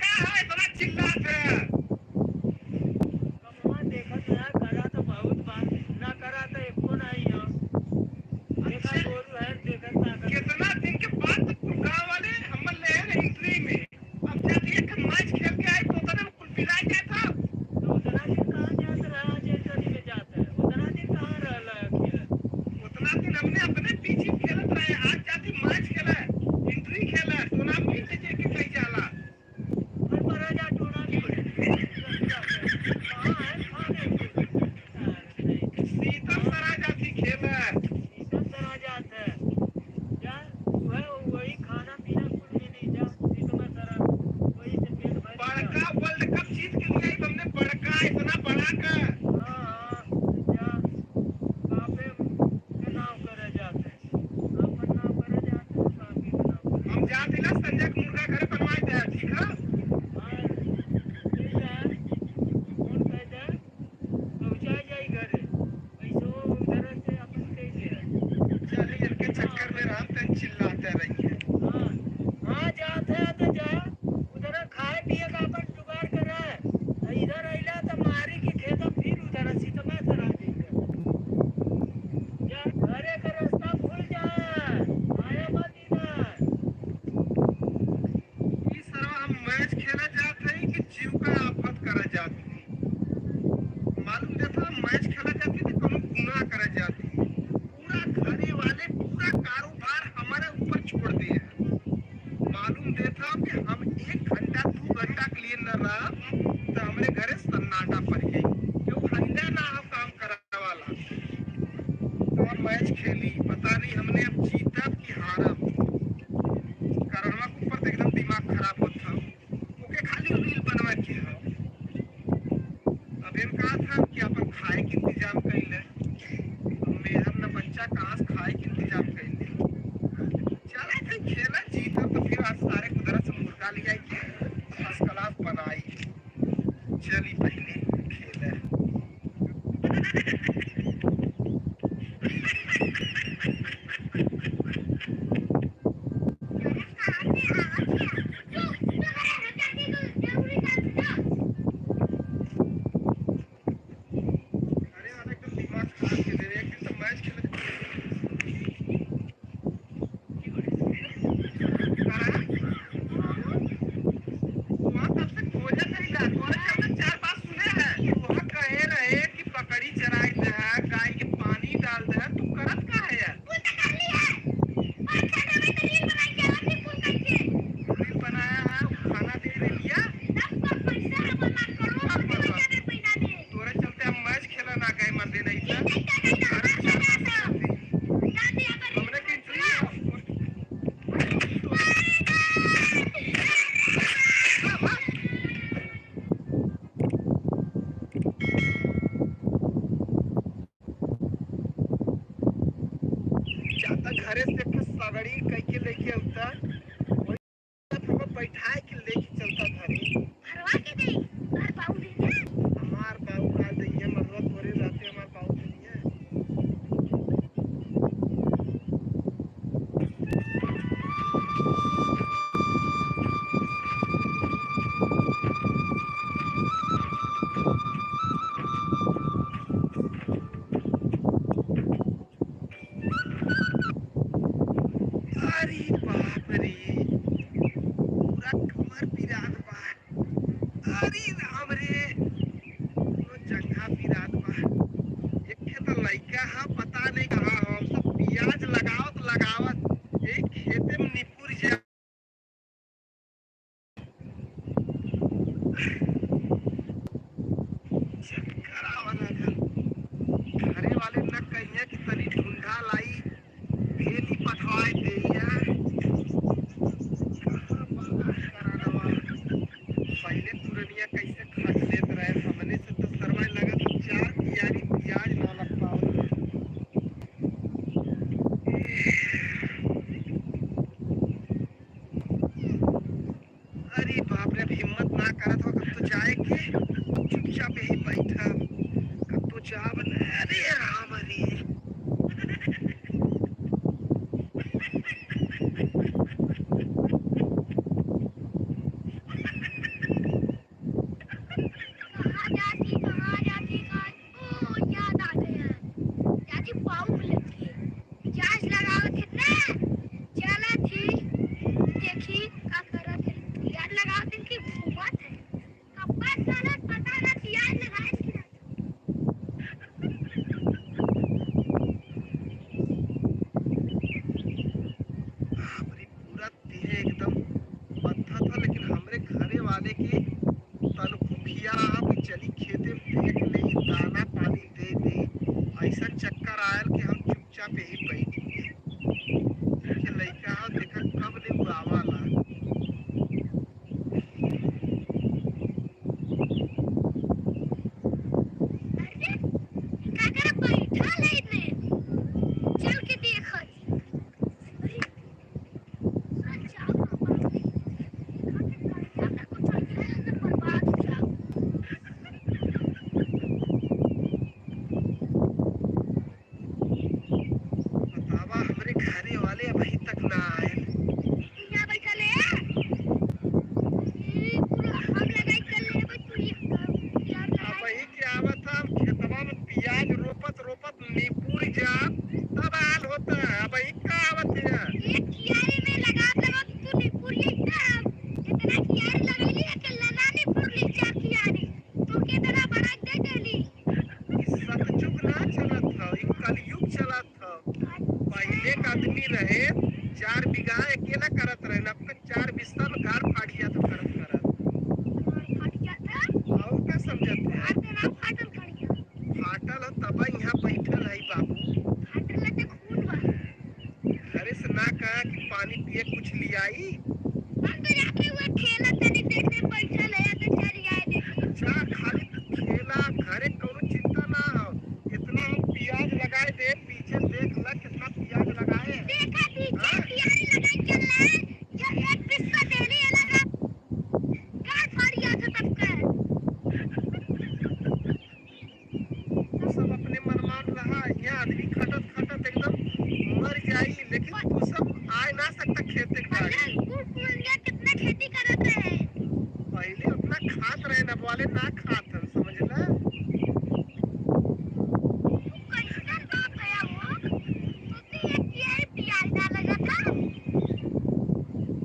का है, इतना चिल्लात है? कमवा देखत ना, करा तो बहुत बा, ना करा तो एको नाहीं हो। देखा अच्छा। गोरू है, देखत ना कर। कितना दिन के बाद तो कुल गाँव वाले हमन ले आए रहे entry में। अब जाके एक match खेल के आए तो उतना कुल पिला जाए था। तो उतना दिन कहाँ जात रहा, जे गली में जात है, उतना दिन कहाँ रहला खेलत? उतना दिन हमने अपने pitch में खेलत रहे, आज जाके match खेला, entry खेला, tournament लेके कहीं जाला। हर पर राजा टोना भी कहाँ है, कहाँ है? सीतम सरा जाती खेला। सीतम सरा जात है। जा, वह, वही खाना पीना कुल मिली, जा, सीतम सरा, वही से पेट भर जा। बड़का World Cup जीत के लिए आई हमने, बड़का, इतना बड़ा का। हाँ, हाँ, जा, बापे के नाव करे जात है। हम जात ही ना, संजय के मुर्गा घरे बनवाए दे, ठीक है? हाँ, ठीक है। फोन कर दे, पहुँचा जाई घरे। पैसो उधर से अपन दे दे। चल, इनके चक्कर में राम तन चिल्लाते रहिए। हाँ, हाँ, जात है तो जा, उधर खाए पिए का अपन जुगाड़ करे। इधर अइला त मारी के खेदा फिर उधर सीतमा सरा जइबे। जा, घरे का रास्ता भूल जा, आया मत इधर। ई सरवा हम match खेला जात हई कि जीव का आफत करा जात हई? मालूम देता हम match खेला जात हई तो कौनो गुनाह करा जात हई। पूरा घरे वाले, पूरा कारोबार हमारे ऊपर छोड़ दिए हैं। मालूम देता कि हम एक घंटा, दो घंटा के लिए न रहब, तो हमरे घरे सन्नाटा पड़ जाई। क्यों हंडा ना हो काम करा वाला। तो हम match खेली, पता नहीं हमने अब जीतब कि हारब। करणवा के ऊपर तो एकदम दिमाग खराब होत था। ओके खाली reel बनवा के है। अब हम कहा था कि अपन खाए के इंतजाम कर ले। अब मेहर न बच्चा कहाँ से खाए के इंतजाम कर ले। चला था खेला, जीता तो फिर आज सारे कुदरत से मुर्गा ले आई के first class बनाई। चली पहले खेले। अरे यार, एकदम दिमाग खराब कर दे रहे। एक दिन तो match खेले। वहाँ तब से खोजे थे इधर, तोरे चलते चार पाँच सुने हैं। वहाँ कहे रहे कि बकरी चराई दे है, गाय के पानी डाल दे है, तू करत का है यार? कुल तो कर ली है। पाँच छह ठो में तो reel बनाई के आवाज भी कुल करके। Reel बनाया है, खाना दे रही है। दस लाख पैसा है, बोल ना, करोड़ रुपया दे, पैसा दे। तोरे चलते हम match खेला ना गए, मर दे नहीं था। ठीक है, ठीक है, ठीक है। हमने की entry है। जाता घरे से एक ठे सगड़ी कई के लेके अउता, वही हम बैठाए के लेके चलता घरे। भरवा के दे, हमार बाऊ दे दे। हमार बाऊ का दे, ये मरवा तोरे रहते हमार बाऊ दे दे। अरे बाप रे, पूरा कमर पिरात बा। अरे राम रे, पूरा जंघा पिरात बा। एक ठे तो लइका ह, पता नहीं कहाँ ह, सब पियाज लगावत लगावत एक खेते में निपुर जा। चक्कर आवा लागल। घरे वाले न कहिया कि तनी ढूंढा लाई, भेली पठवाए दे यार। कहाँ बा करानवा? पहिले पुरनिया कैसे खट लेत रहे, हमने से तो सरवा लगा तो चार कियारी पियाज ना लग पावत रहे। अरे बाप रे, अब हिम्मत ना करत हो, कब तो जाए के, चुपचाप यही बैठा, कब तो जाब न। अरे राम रे। एकदम बत्था था, लेकिन हमरे घरे वाले के तनको खिया कि चली खेते में देख लेई, दाना पानी दे दे। ऐसन चक्कर आयल कि हम चुपचाप यही बैठ गए। देखिए लइका हो, देखा कब ले उड़ावाला। अरे, काकर बैठल है ने? चल के देखत। बतावा, हमरे घरे वाले अबहीं तक ना आए। यहाँ बैठल है। ई पूरा हम लड़ाई कर लेबे, तू एक कर। यार, लड़ाई अबहीं के आवत हम खेतवा में पियाज रोपत रोपत निपुर जा, तब आल होता। अबहीं का आवत है? एक कियारी में लगा देबो, तू निपुर ये एकदम। इतना कियारी लगैली है कि लगा निपुर ली चार कियारी। तू के तरह बड़ा दे देली। ई सतयुग ना चलत हौ, ई कलयुग चलत हौ। पहिले के आदमी रहे, चार बीघा अकेला करत रहे, अब के चार बिस्सा में गाड़ फाट जात करत करत। गाड़ फाट जात है? और का समझत है? गाड़ तो ना फाटल करिया। फाटल हो तब यहाँ बैठल है बाबू। फाटल है तो खून बा। घरे से ना कहा कि पानी पिए कुछ लियाई। हम तो जाके वो ठेला तनी देखे बैठल है, तो चल जाए देखे। जा, खाली तू खेला, घरे कौनो चिंता ना हो। इतना हम पियाज लगाए दे, पीछे देख ला कितना पियाज लगाए। देखा पीछे हाँ? पियाज लगाए चल रहा है, जब एक बिस्सा देने लगा, गाड़ फाड़ गया था सबका। तू सब अपने मनमान रहा, यहाँ आदमी खटत खटत एकदम मर जाई, लेकिन तू सब आए ना सकता खेते के बारे। पहले तू, तू इंडिया कितना खेती करत रहे? पहले अपना खात रहे ना, बोले ना खात हम, समझ ला। तू कैसन बाप है वो? तू तो एक कियारी पियाज ना लगा था।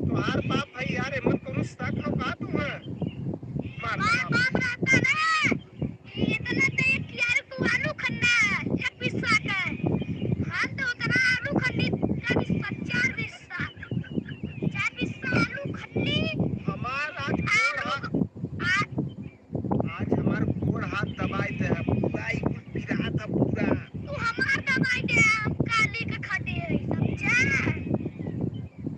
तोहार बाप है यार, एमन कोनो शक हो का तू है? मार बाप, बाप रहता ना। इतना तो एक कियारी तू आलू खन्ना, एक बिस्सा के। हम तो उतना आलू खन्नी का बिस्सा, चार बिस्सा। चार बिस्सा आलू खन्नी। हमार आज गोड़ आलू हाथ, आज, आज हमार गोड़ हाथ दबाए दे, पूरा ई कुल पिरात है पूरा। तू हमार दबाए दे, हम काली के खटे है, समझा?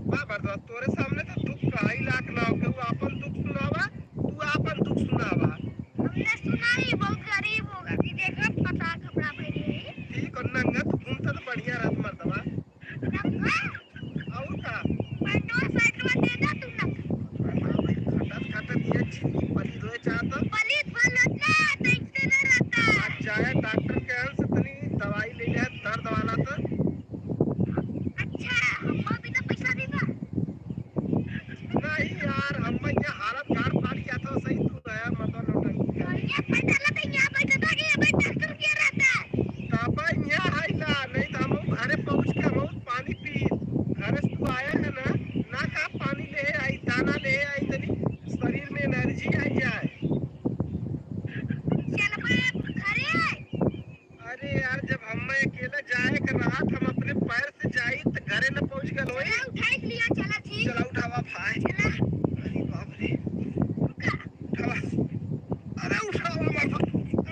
बा बरदवा, तोरे सामने तो दुख कहाई लाख ना हो, केहू आपन दुख सुनावा, तू आपन दुख सुनावा। हमने सुना ही बहुत गरीब होगा कि देखो फटा कपड़ा पहने है। ठीक और नंगा तू घूमता तो बढ़िया रहत मर्दवा। नंगा? और का? पैंटवा शर्टवा दे दे तू नंगा। हाँ भाई, खटत खटत ये छिपकी पली रोए चाहता। पली फल ना, देखते ना रहता। आज जाए डॉक्टर के यहाँ से तनी दवाई ले ले, दर्द वाला तो। अच्छा, हम्मा बिना पैसा दीबा? नहीं यार, हम्मा ये हालत गाड़ फाड़ गया था, सही तू रहा, मतलब नौटंकी। और ये पैसा ला तो यहाँ बैठा था कि ये भाई डॉक्टर किया रहता है? तापा यहाँ है ना, नहीं तो हम घरे पहुँच के हम पानी पी। घरे से तू आया है ना, ना का पानी ले आई, दाना ले आई, तनी शरीर में एनर्जी आ जाए। चल बे घरे। अरे यार, जब हम्मा अकेला जाए के रहत, हम अपने पैर से जाई, त घरे न पहुँच गल होई। चला, उठाई के लिया, चला, ठीक। चला, उठावा भाई। चला। अरे बाप रे। रुका। उठावा। अरे उठावा बाबा।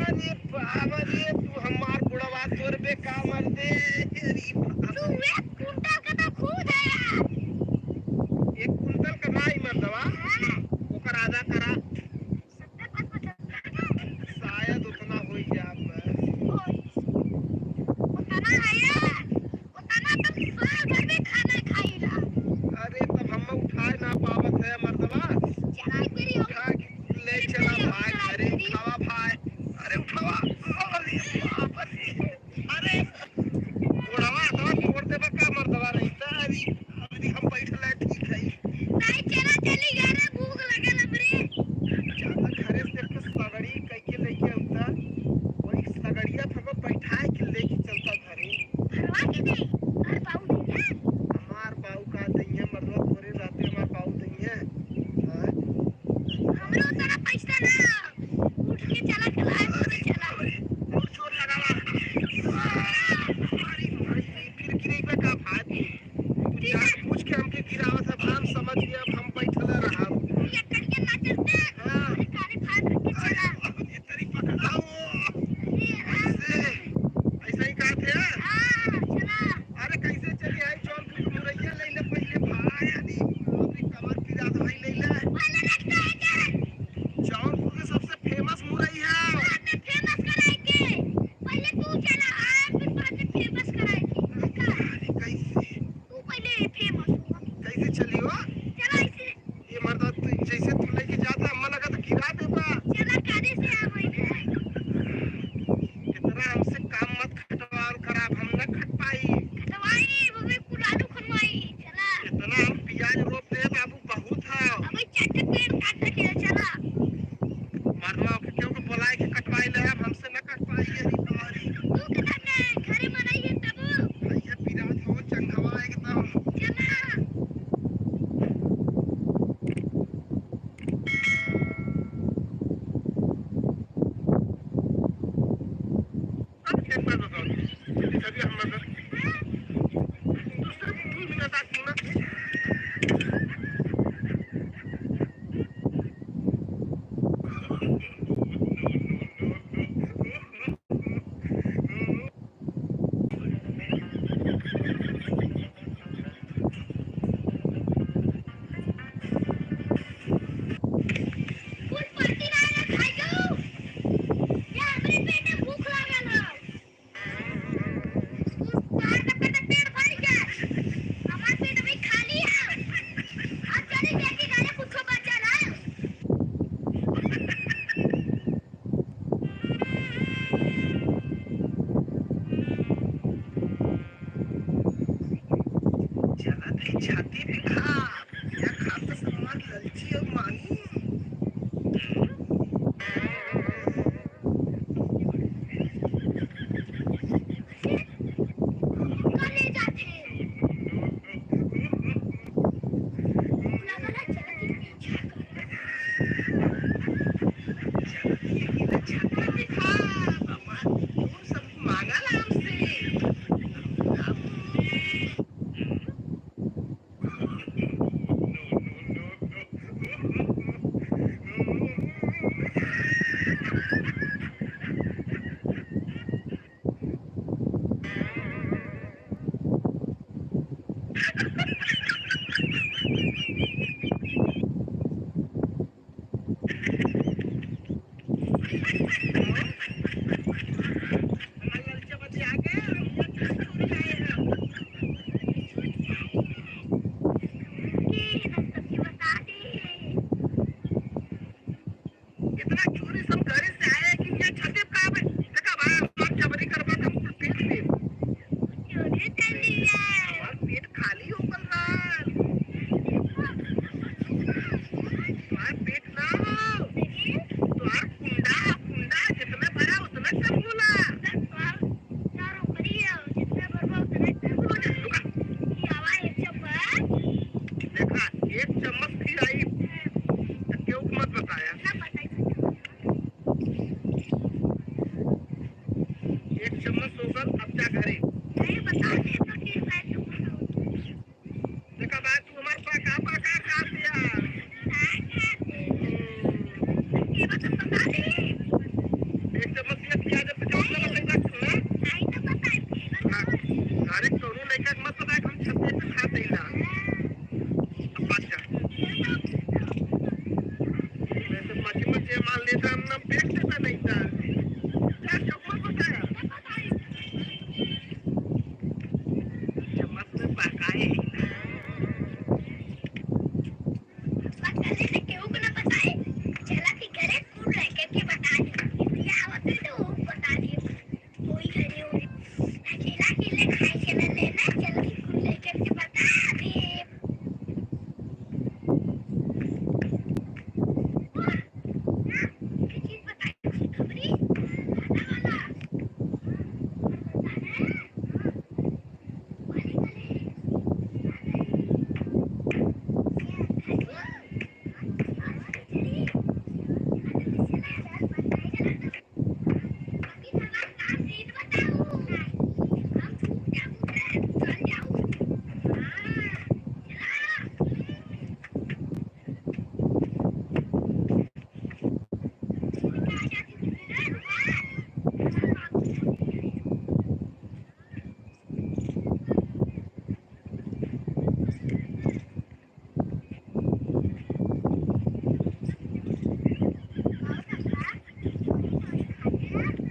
अरे बाबा रे, तू हमार बुढ़वा तोर बे का मर दे। अरे बाप तू रे। एक कुंटल का तो खूब है यार। एक कुंटल का नाई मर्दवा। हाँ। ओकर आधा करा। शायद उतना होई जाए बस। उतना है, उतना तो साल भर में खाना खाईला। अरे, तब हम उठाए ना पावत है, मर्दवा। चला, मेरी उठा के ले चला भाई घरे, चला। खावा भाई। अरे, उठावा। अरे, बाप रे। अरे, बुढ़वा, तो छोड़ देबा का, मर्दवा रही? अरे, अरे, हम बैठल है, ठीक है। नहीं, चला, चली, यार, भूख लगल हमरे। ज्यादा घरे से एक सगड़ी कइके लेके अउता, वही सगड़िया पर बैठाए के लेके चलता घरे। भरवा के दे, और बाऊ दे ना। हमार बाऊ का दइया, मर्दवा, तोरे रहते हमार बाऊ दइया। एक चम्मच पिया, पिया जब से चम्मच लगा, लगा, ना? हाँ, अरे, कौनो लइका के मत बताए, हम छत पे खा सही ना। अब बात कर। मैं तो मजे, मजे मान लेता, हम ना पेट से तो नहीं था। क्या चम्मच बताया? चम्मच में पकाए। पता नहीं केहू को ना बताए, चला कि घरे कुल लइकन के बता दे, या आवत है तो वो बता दे, कोई घरे हो, अकेला अकेले खाए चला लेना, चला कि कुल लइकन के बता दे। वाह, हाँ, ये चीज बताई, खबरी, खाना वाला।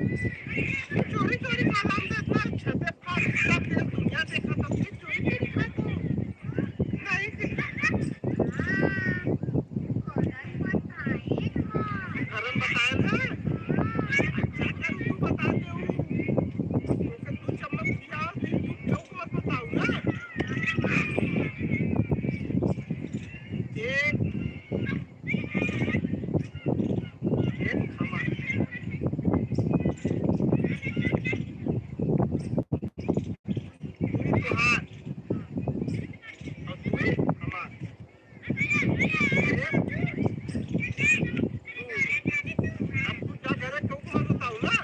चोरी चोरी का नाम से इतना छते फाड़, इतना तेज दुनिया देखा, तब भी चोरी चोरी का तो नहीं देखा। घरन बताए ना, अच्छा कर तू बता दे, ओके तू चम्मच पिया, फिर तू क्यों मत बताऊ ना। एक एक हमार। दुई तोहार। और दुई हमार। एक, दुई। अब तू जा घरे, केहू को मत बताऊ ना।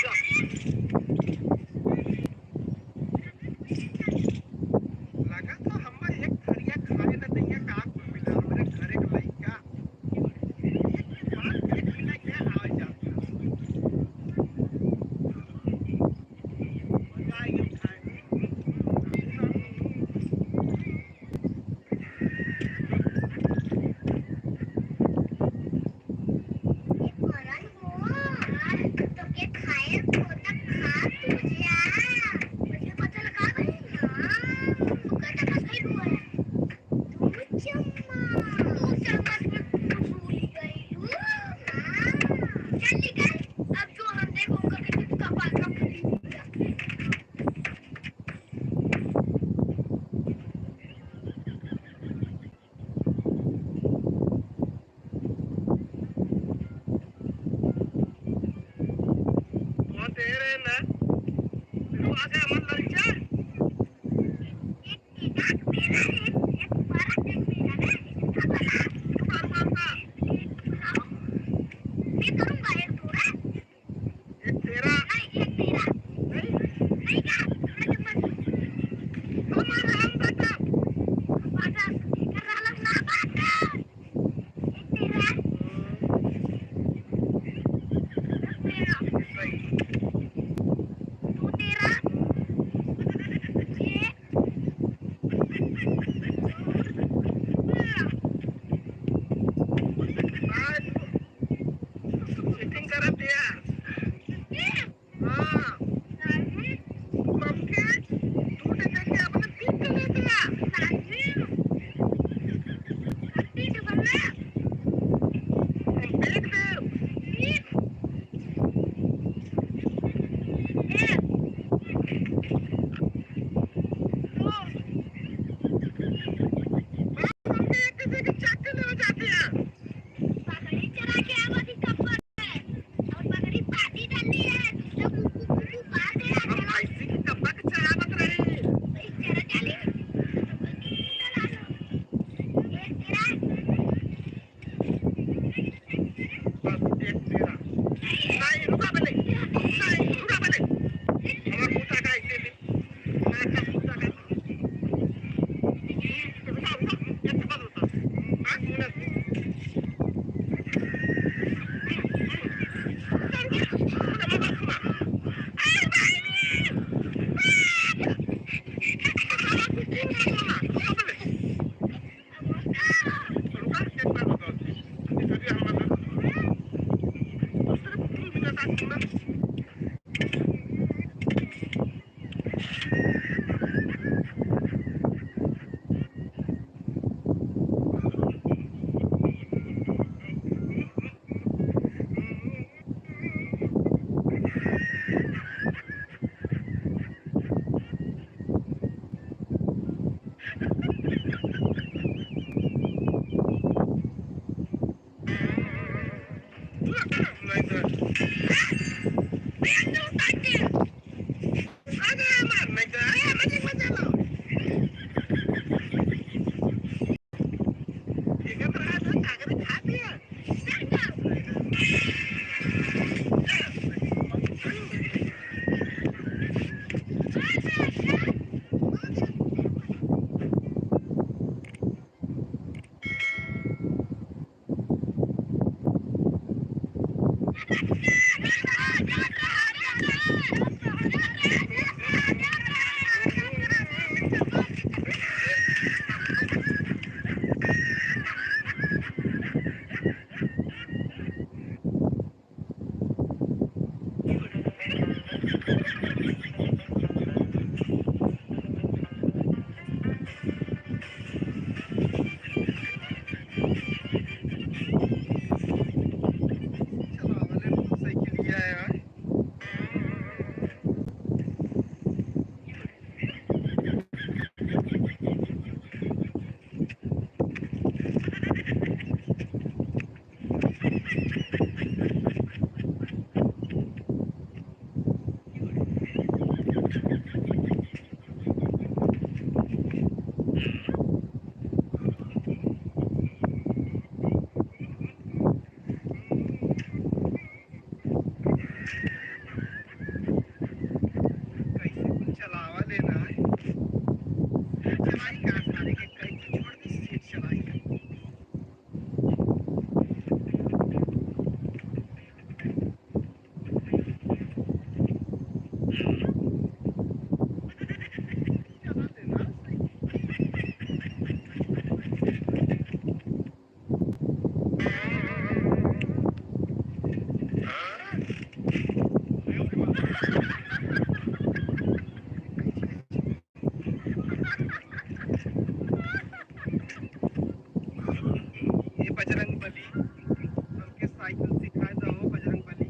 जा। लगा तो हम्मा एक थरिया खाए न दइया का कुल मिला। कैसे कुल चलावा लेना है। चलाई का सारे के कई छोड़ दी सीट चलाई। ए बजरंग बली, हमके साइकिल सिखाए दो, बजरंग बली।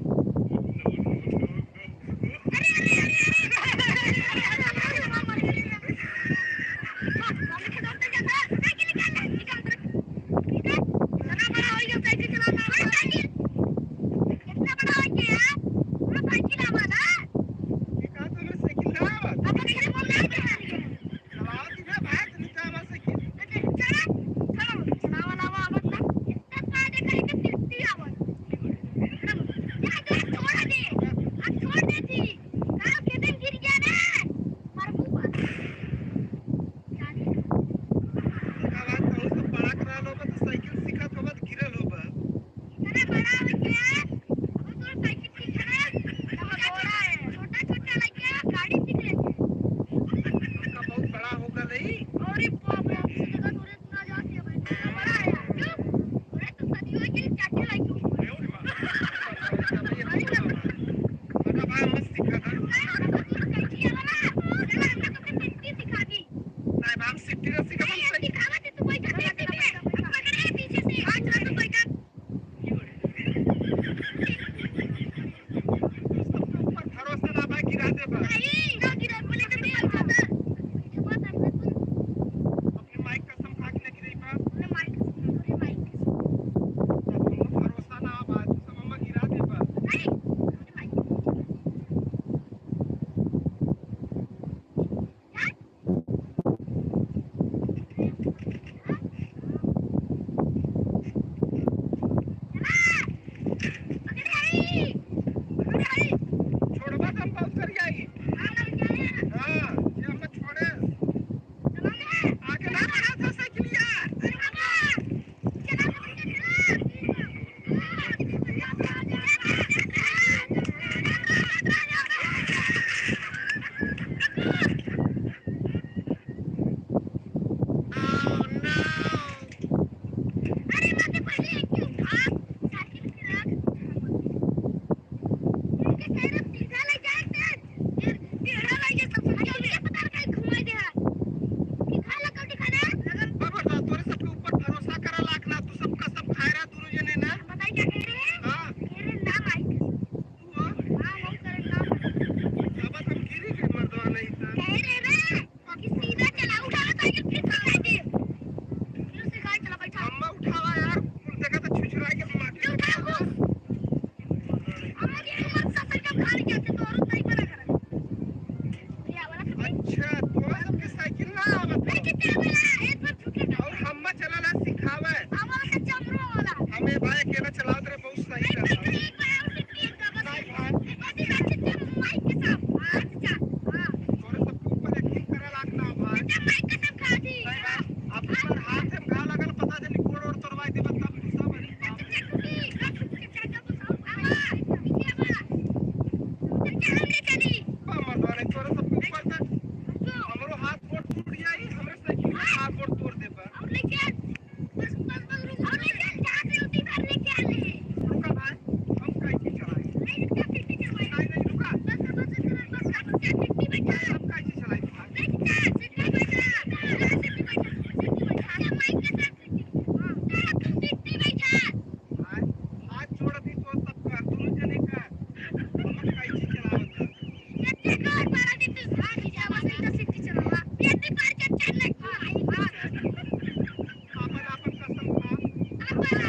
देखा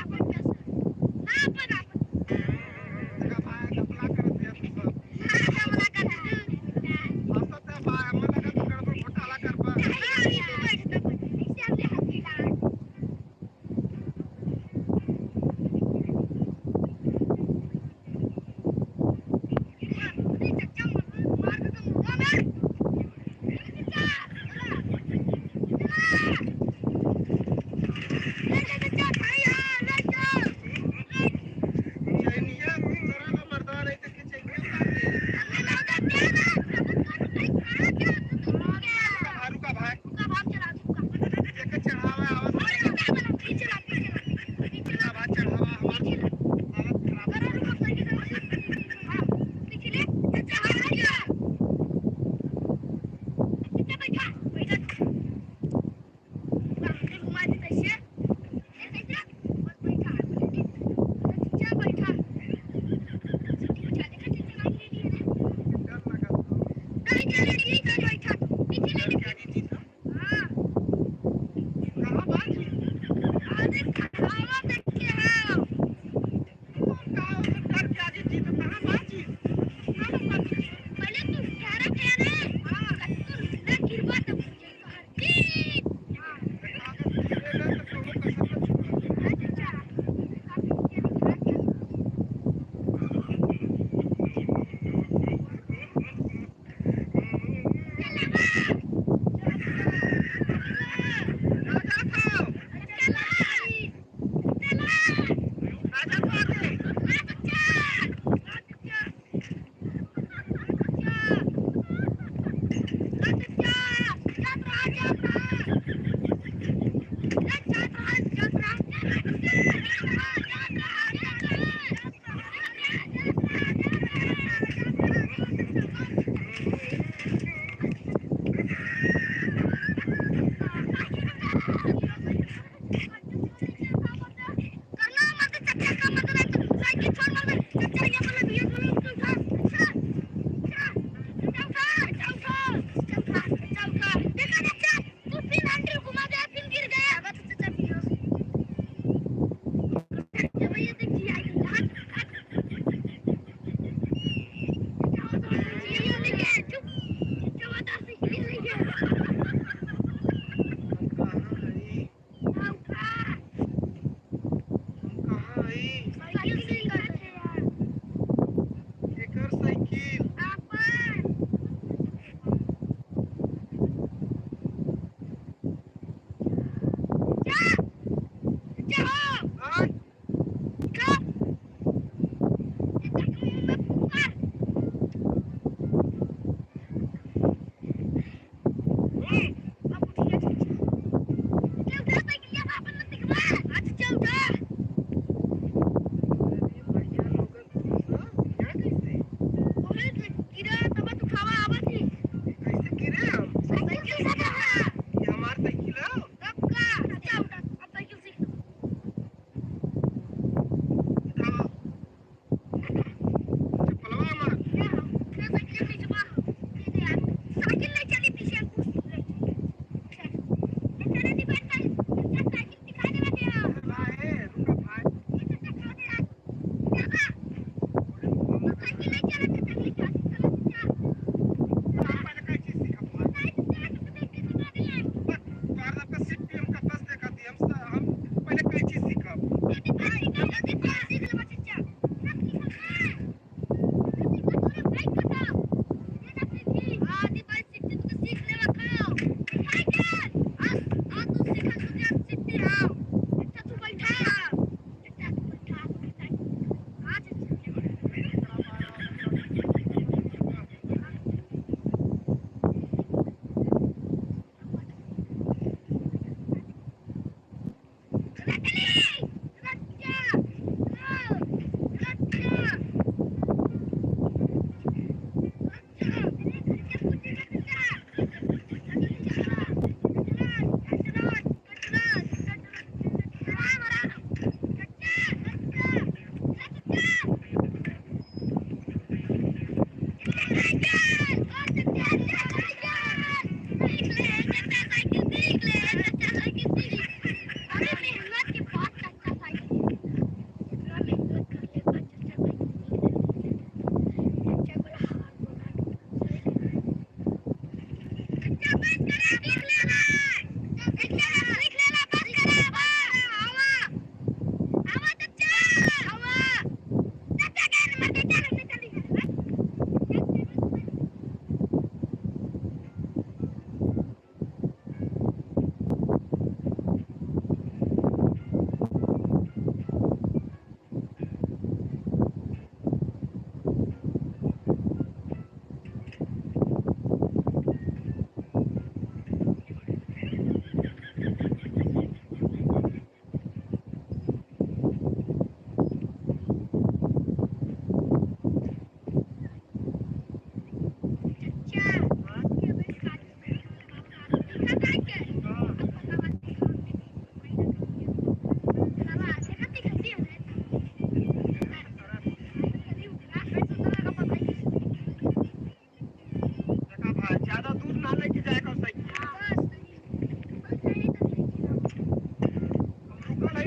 भाई, घपला करत है तू सब। हंसत है भाई, हमर लगा तू गड़बड़ घोटाला करबा।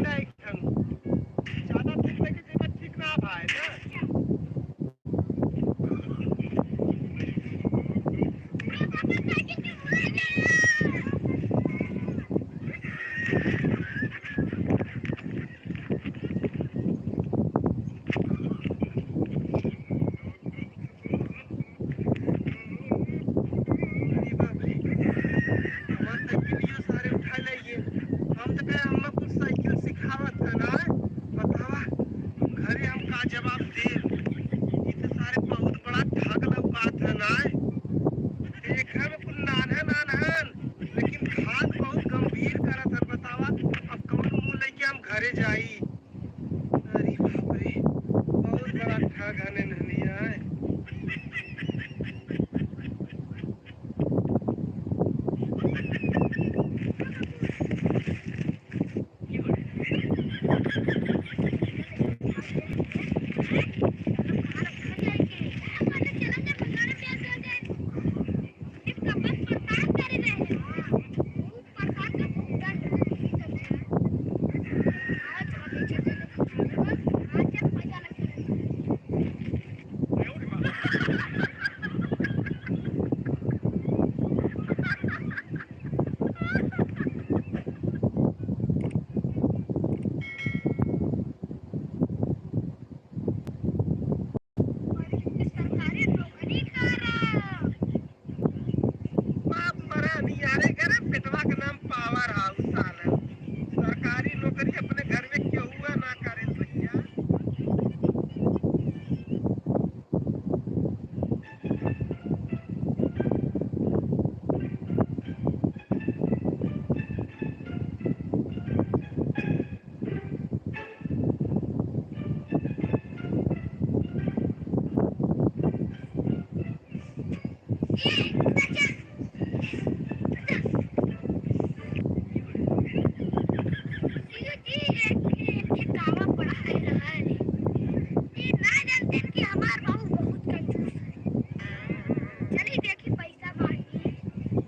जाए हम। ज्यादा दूर लेके जेबा ठीक ना भाई ना। अरे बाप रे, हमार साइकिलियो सारे उठा ले ये। हम तो कहे, "अम्मा कुछ साइकिल सिखावत है ना, बतावा, घरे हम का जवाब देब? ई तो सारे बहुत बड़ा ठग लौकात है ना।" देखा में कुल नान्हन नान्हन, लेकिन घात बहुत गंभीर करत है। बतावा, अब कौन मुंह लेके हम घरे जाई? अरे बाप रे, बहुत बड़ा ठग हने ननिया। सरकारी नौकरी करब। बाप मरा नियारे करे, पेटवा के नाम पावर हाउस साले। सरकारी नौकरी अपने घर में केहू ना करे भैया।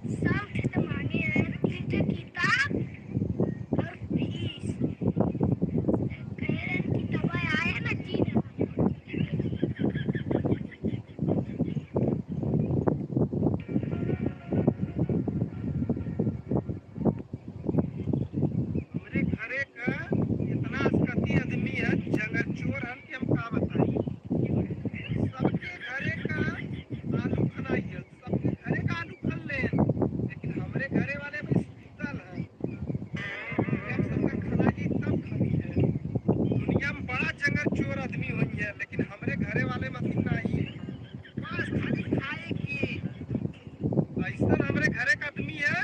सब ठे तो मांगे हैं, तीन ठे किताब और फीस। कह रहे हैं कि दवाई आया ना, जी ना। हमरे घरे का इतना असकती आदमी है, जंगर चोर हन कि हम का बताई। सबके घरे का आलू खनाई है, सबके घरे का आलू खन लेन, लेकिन हमरे घरे वाले में सूतल है। जब सबका खनाई तब खानी है। दुनिया में बड़ा जंगर चोर आदमी होई है, लेकिन हमरे घरे वाले में अथी नाही। बस खाली खाए पिए। ऐसन हमरे घरे का आदमी है,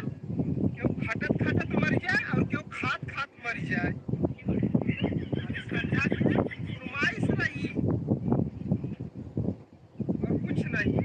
केहू खटत खटत मर जाए और केहू खात खात मर जाए। खाली संझा के फुरमाइश रही और कुछ नहीं।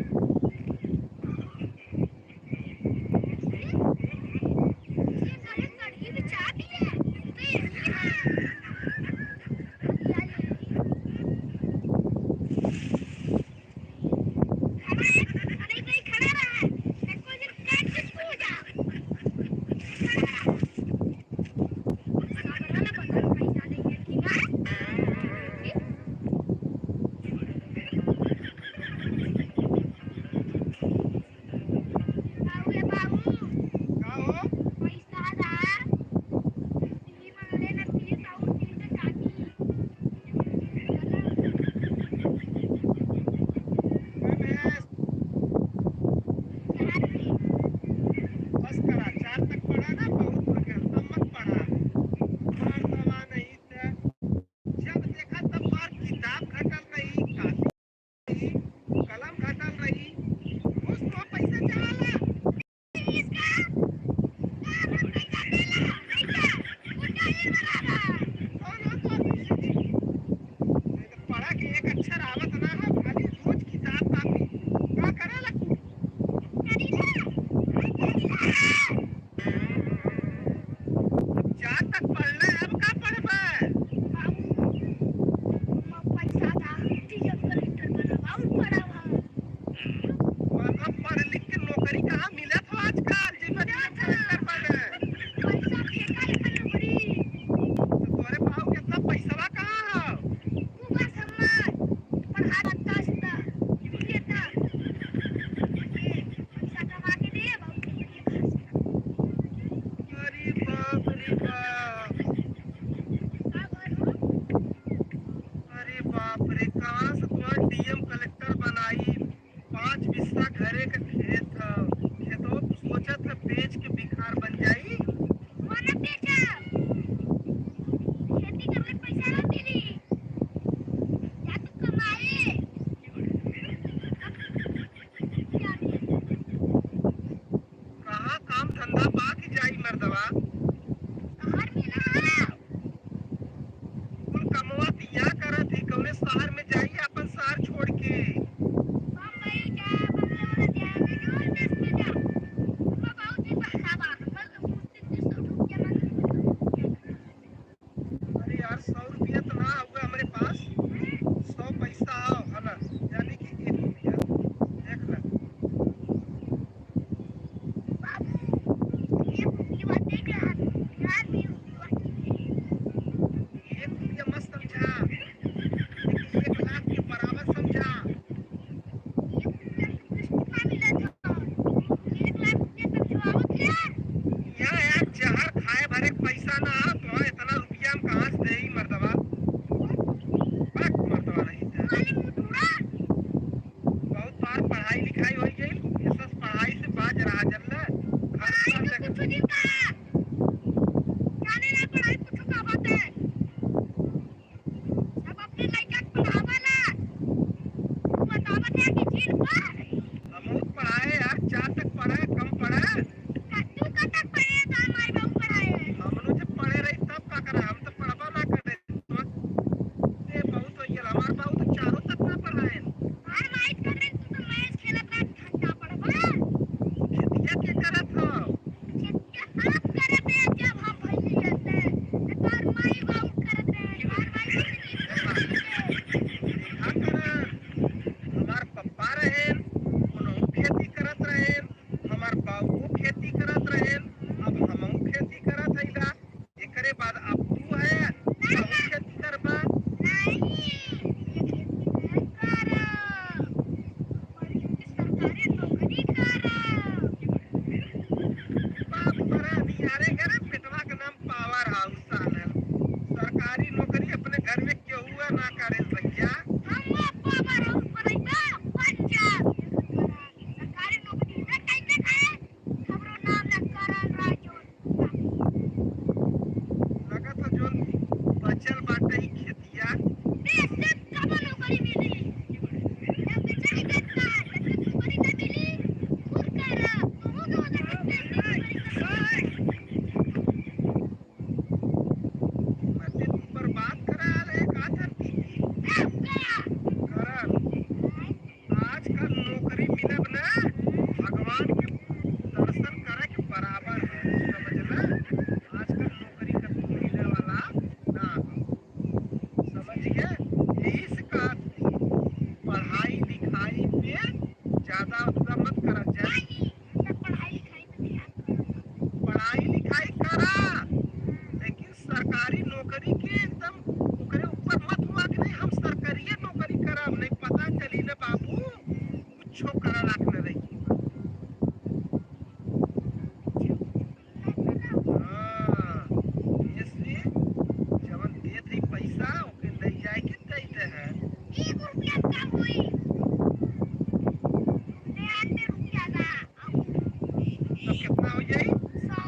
अरे कहाँ से तोहार डीएम कलेक्टर बनाई? पाँच बिस्सा घरे के खेत ह, खेतवा तू सोचत ह बेच के भिखार बन जाई। वरना बेचा, खेती करले पैसा ना मिली, या तू कमाए। कहाँ काम धंधा बा कि जाई मर्दवा? शहर में ना। कुल कमवा त इहाँ करत ही, कौने शहर में जाई आपन शहर छोड़ के? बम्बई जा, बंगलोर जा, बेंगलोर देश में जा। वहाँ बहुत ही पैसा बा, कल तो कुछ दिन से रुक के मन। अरे यार, सौ रुपया तो ना हुआ हमरे पास, सौ पैसा हो, है ना, यानी कि एक रुपया। देख ले। बाबू, एक रुपया दे दे, यार, यार, भी रुपया। एक रुपया मत समझा, लेकिन एक लाख के बराबर समझा। एक रुपया से कुछ ना मिला था। एक लाख रुपया समझवाओ क्या? यहाँ यार जहर खाए भरे के पैसा ना, तो इतना रुपया हम कहाँ से देई मर्दवा? बात मर्दवा नहीं था। अरे मुटुरा। बहुत बार पढ़ाई लिखाई हो गई, ये सब पढ़ाई से बाज रहा जल्ला। घर पढ़ाई पर तो देख कुछ नहीं था। जाने ना पढ़ाई कुछ का बात है। जब अपने लइका के पढ़ावा ना, तू बतावत है कि झील पर। हमहू पढ़ाए यार, चार तक पढ़े, कम पढ़े। का तू कब तक पढ़े, तोर माई बाबू पढ़ाए? हमनू जब पढ़े रही तब का करे, हम तो पढ़बा ना करे। ए, बहुत हो गया, हमार बाबू तो चारों तक ना पढ़ाए। हमार माई करे, तू तो मैच खेलत रह, घंटा पढ़बा। खेतिया के करत हो? खेतिया आप करत हैं, जब हम भैया से, तोर माई बाबू करत हैं, तोर माई बाबू करत हैं। हाँ, करत। हमार पप्पा रहेन, उनहू खेती करत रहेन, हमार बाबू खेती करत रहेन, अब हमहू खेती करत हईला। एकरे बाद अब तू है, हमहू खेती करबा। नहीं, ये खेती नहीं करब। सरकारी नौकरी करब। बाप रे, निहारे करे पेटवा के नाम पावर हाउस साले। सरकारी नौकरी अपने घर में केहू ना करे भैया। हम पावर हाउस बनैबा, बन जा। सरकारी नौकरी ना कैसे खाए, हमरो नाम ना करण राजू। लगत ह जोन बचल बाटे ई खेतिया। बे, से कब नौकरी मिली? जब बेचारी बेटा, जब नौकरी ना मिली, खुद करा, बहुत हो गया, कितने नौकरी करा। मते तू बर्बाद करा ले, का धरती की? करा। आजकल नौकरी मिलब ना, भगवान के दर्शन करे के बराबर है, समझला? आजकल नौकरी कतई मिले वाला ना हो, समझ गए? यही से कहत हई, पढ़ाई लिखाई पे ज्यादा उतना मत करत जा। पढ़ाई लिखाई करा, लेकिन सरकारी नौकरी के एकदम ओकरे ऊपर मत हुआ कि नहीं, हम सरकारिये नौकरी करब, नहीं पता चली न बाबू, कुछो करा लाग न रही। हाँ, इसलिए जवन देत है पैसा, ओके ले जाए के दे दे है। एक रुपया कम होई। ले आते रुपया का। तो कितना हो जाई? सौ।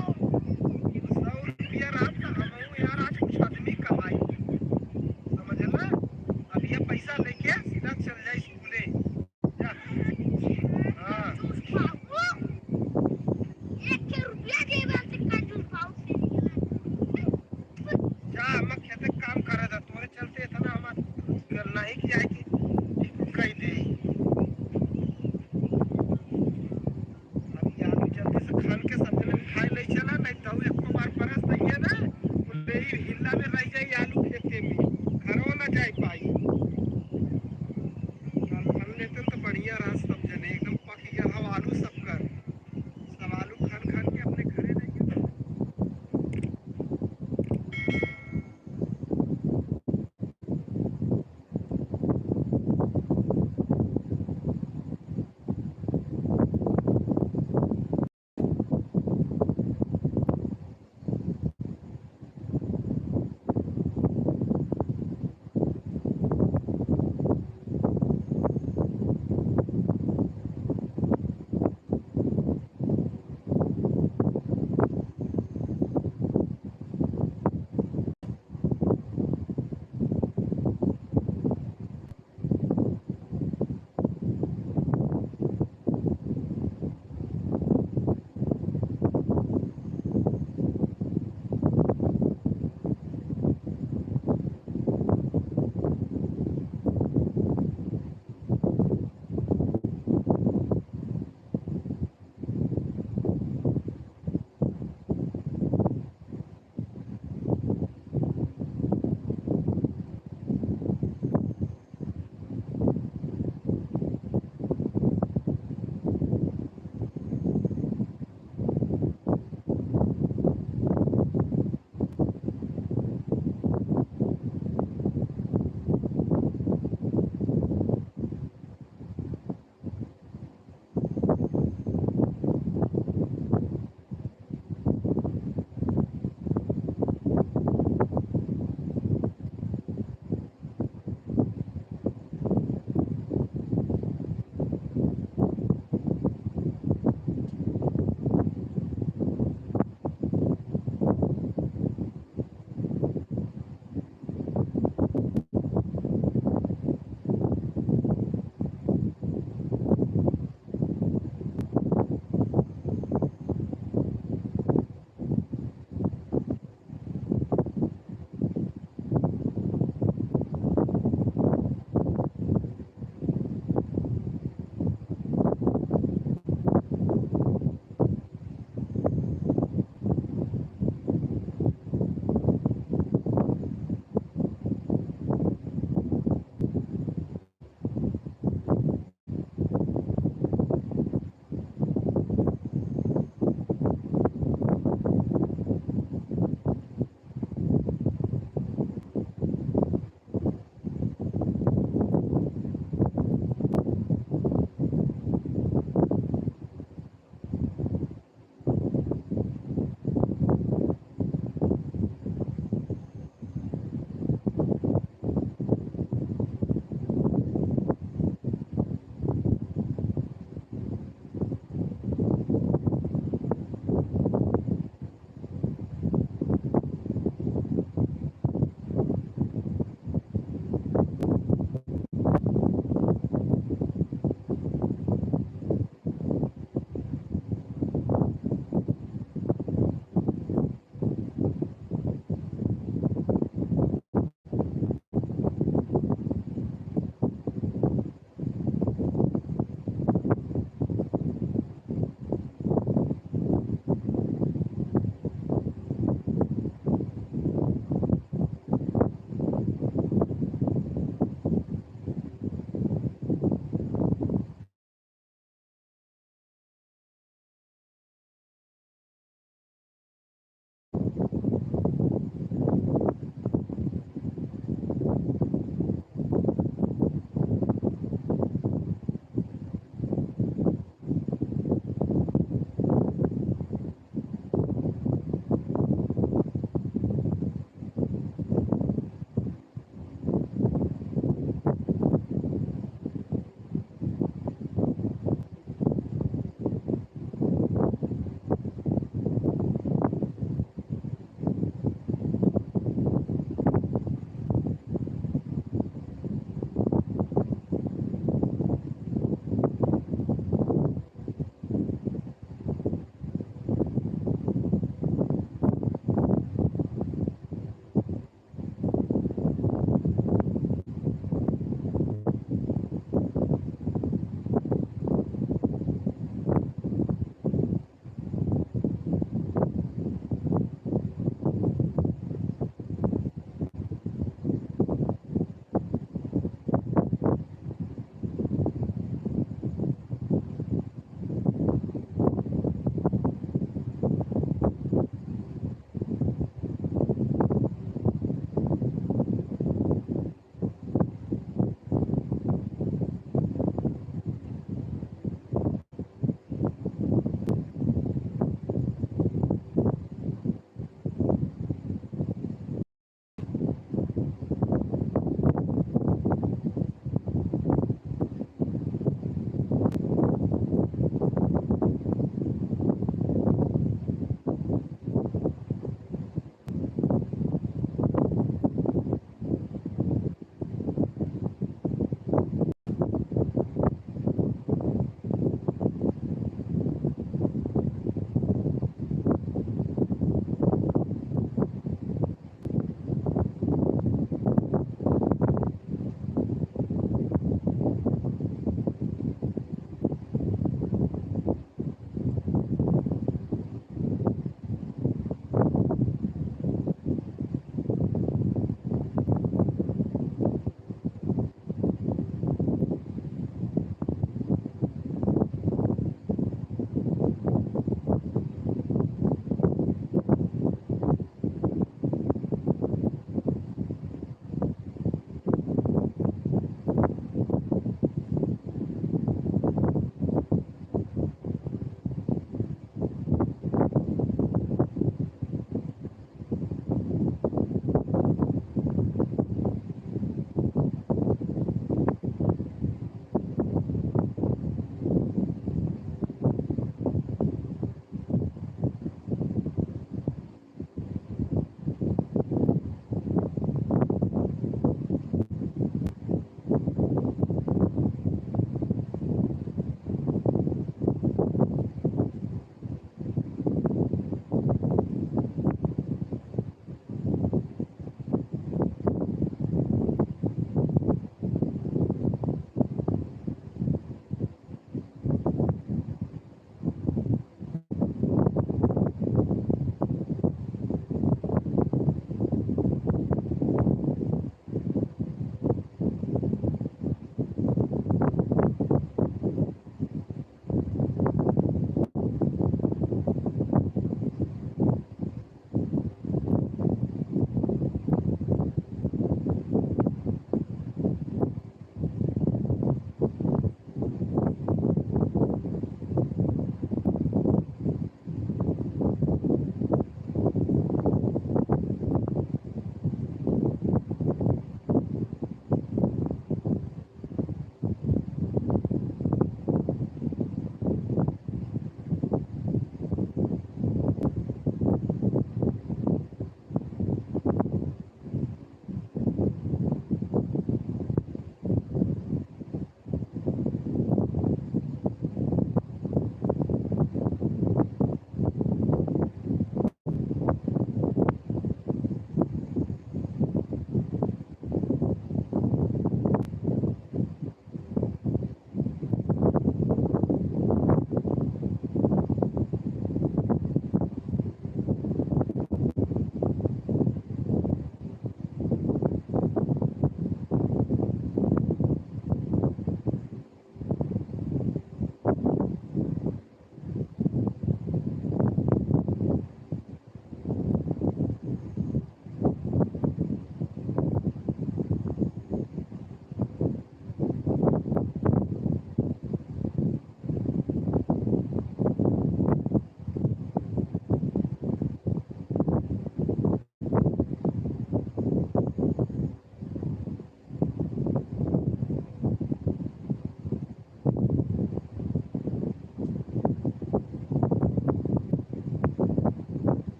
सौ रुपया रहत त हमहू यार आज कुछ आदमी कहाई। समझला? अब ये पैसा लेके सीधा चल जाई स्कूले। जा। हाँ। कंजूस बाबू। एक के रुपया देवे से कंजूस बाबू से निकला। जा, हम खेते काम करे दा, तोरे चलते इतना हमार गल नहीं किया है कि ठीक कह दे। अब ये आलू जल्दी से खन के सब जने उठाए ले चला, नहीं तो एको बार बरस दइए ना, तो ले ही हिल्ला में रह जाई आलू खेते में, घरों ना जाए पाई। कल खन लेते तो बढ़िया रहा, सब जने एकदम पक गया हवा आलू सब कर, सब आलू खन खन के अपने घरे लेके।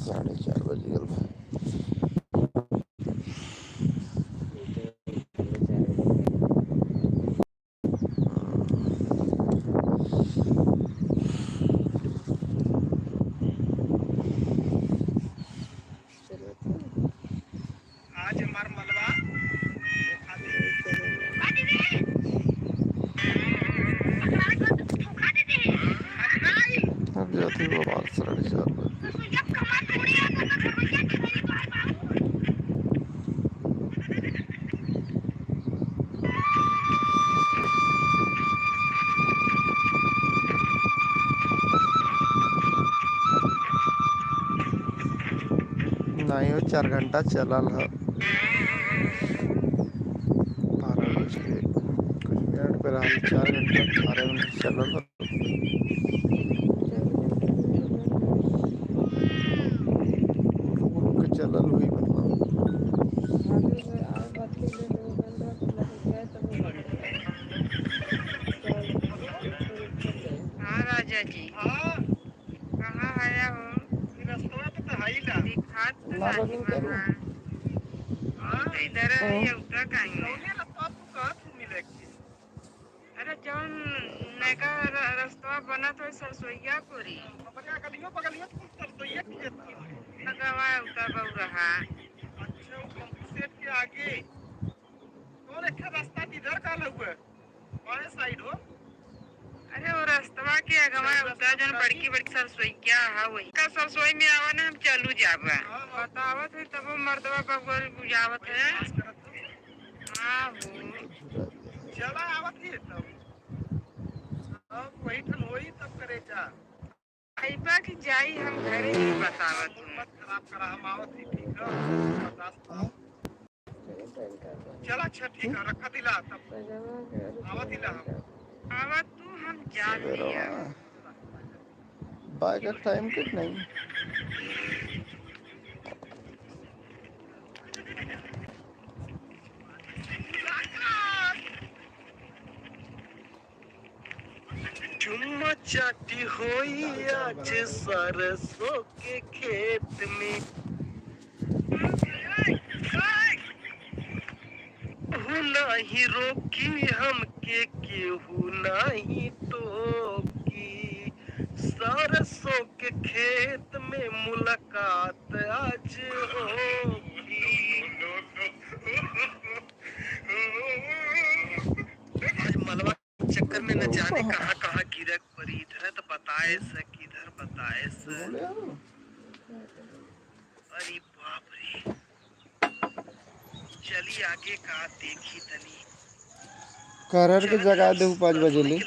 साढ़े चार बज गल बा। आज हमार मलबा अब जाती वो बात साढ़े चार बजे। नहीं, वो चार घंटा चलल ह। बारह बज के कुछ मिनट पे रहल, चार घंटा बारह मिनट चलल ह। रुक, रुक के चलल हुई, मतलब। हाँ, राजा जी। हाँ। कहाँ आया हो? ये रस्तवा तो कहाई ला। दिखात तो ना नहीं बा। हाँ, तो इधर है, हाँ। ये उतर कहीं है। कौने रस्तवा तू कहत हो मिले के? अरे, जौन नयका र-, रस्तवा बनत हो सरसोईया कोरी। बगलिया, गलियो, बगलियो तो सरसोईया खेत के। लगवा उतर बहु रहा। अच्छा, वो पंप सेट के आगे। कौन एक ठे रस्ता किधर का लहुए? कौन साइड हो? अरे, वो रस्तवा के अगवा अच्छा, उता जौन बड़की बड़की सरसोईया है, वही का सरसोई में आवा ना, हम चलू जाबा। हाँ, हाँ। बतावत है तब वो मर्दवा बबुआ बुझावत है। हाँ, हो। चला आवत ही तब। अब वही ठन होई तब करे जा। अइबा कि जाई, हम घरे ही बतावत हूँ। मत खराब करा, हम आवत ही, ठीक है? बर्दाश्त करो। चला, अच्छा, ठीक है, रखा दिला तब। आवत ही ला हम। आवत तू, हम जान लिया। बाय का टाइम कितना है? चुम्मा चाटी होई आज सरसों के खेत में। केहू नाही रोकी हमके, केहू नाही टोकी। सरसों के खेत में मुलाकात आज होगी। न जाने कहाँ कहाँ गिरक परी, इधर तो बताए से, किधर बताए से। अरे बाप रे, चली आगे का देखी तनी। करण के जगा देहु पाँच बजे ले।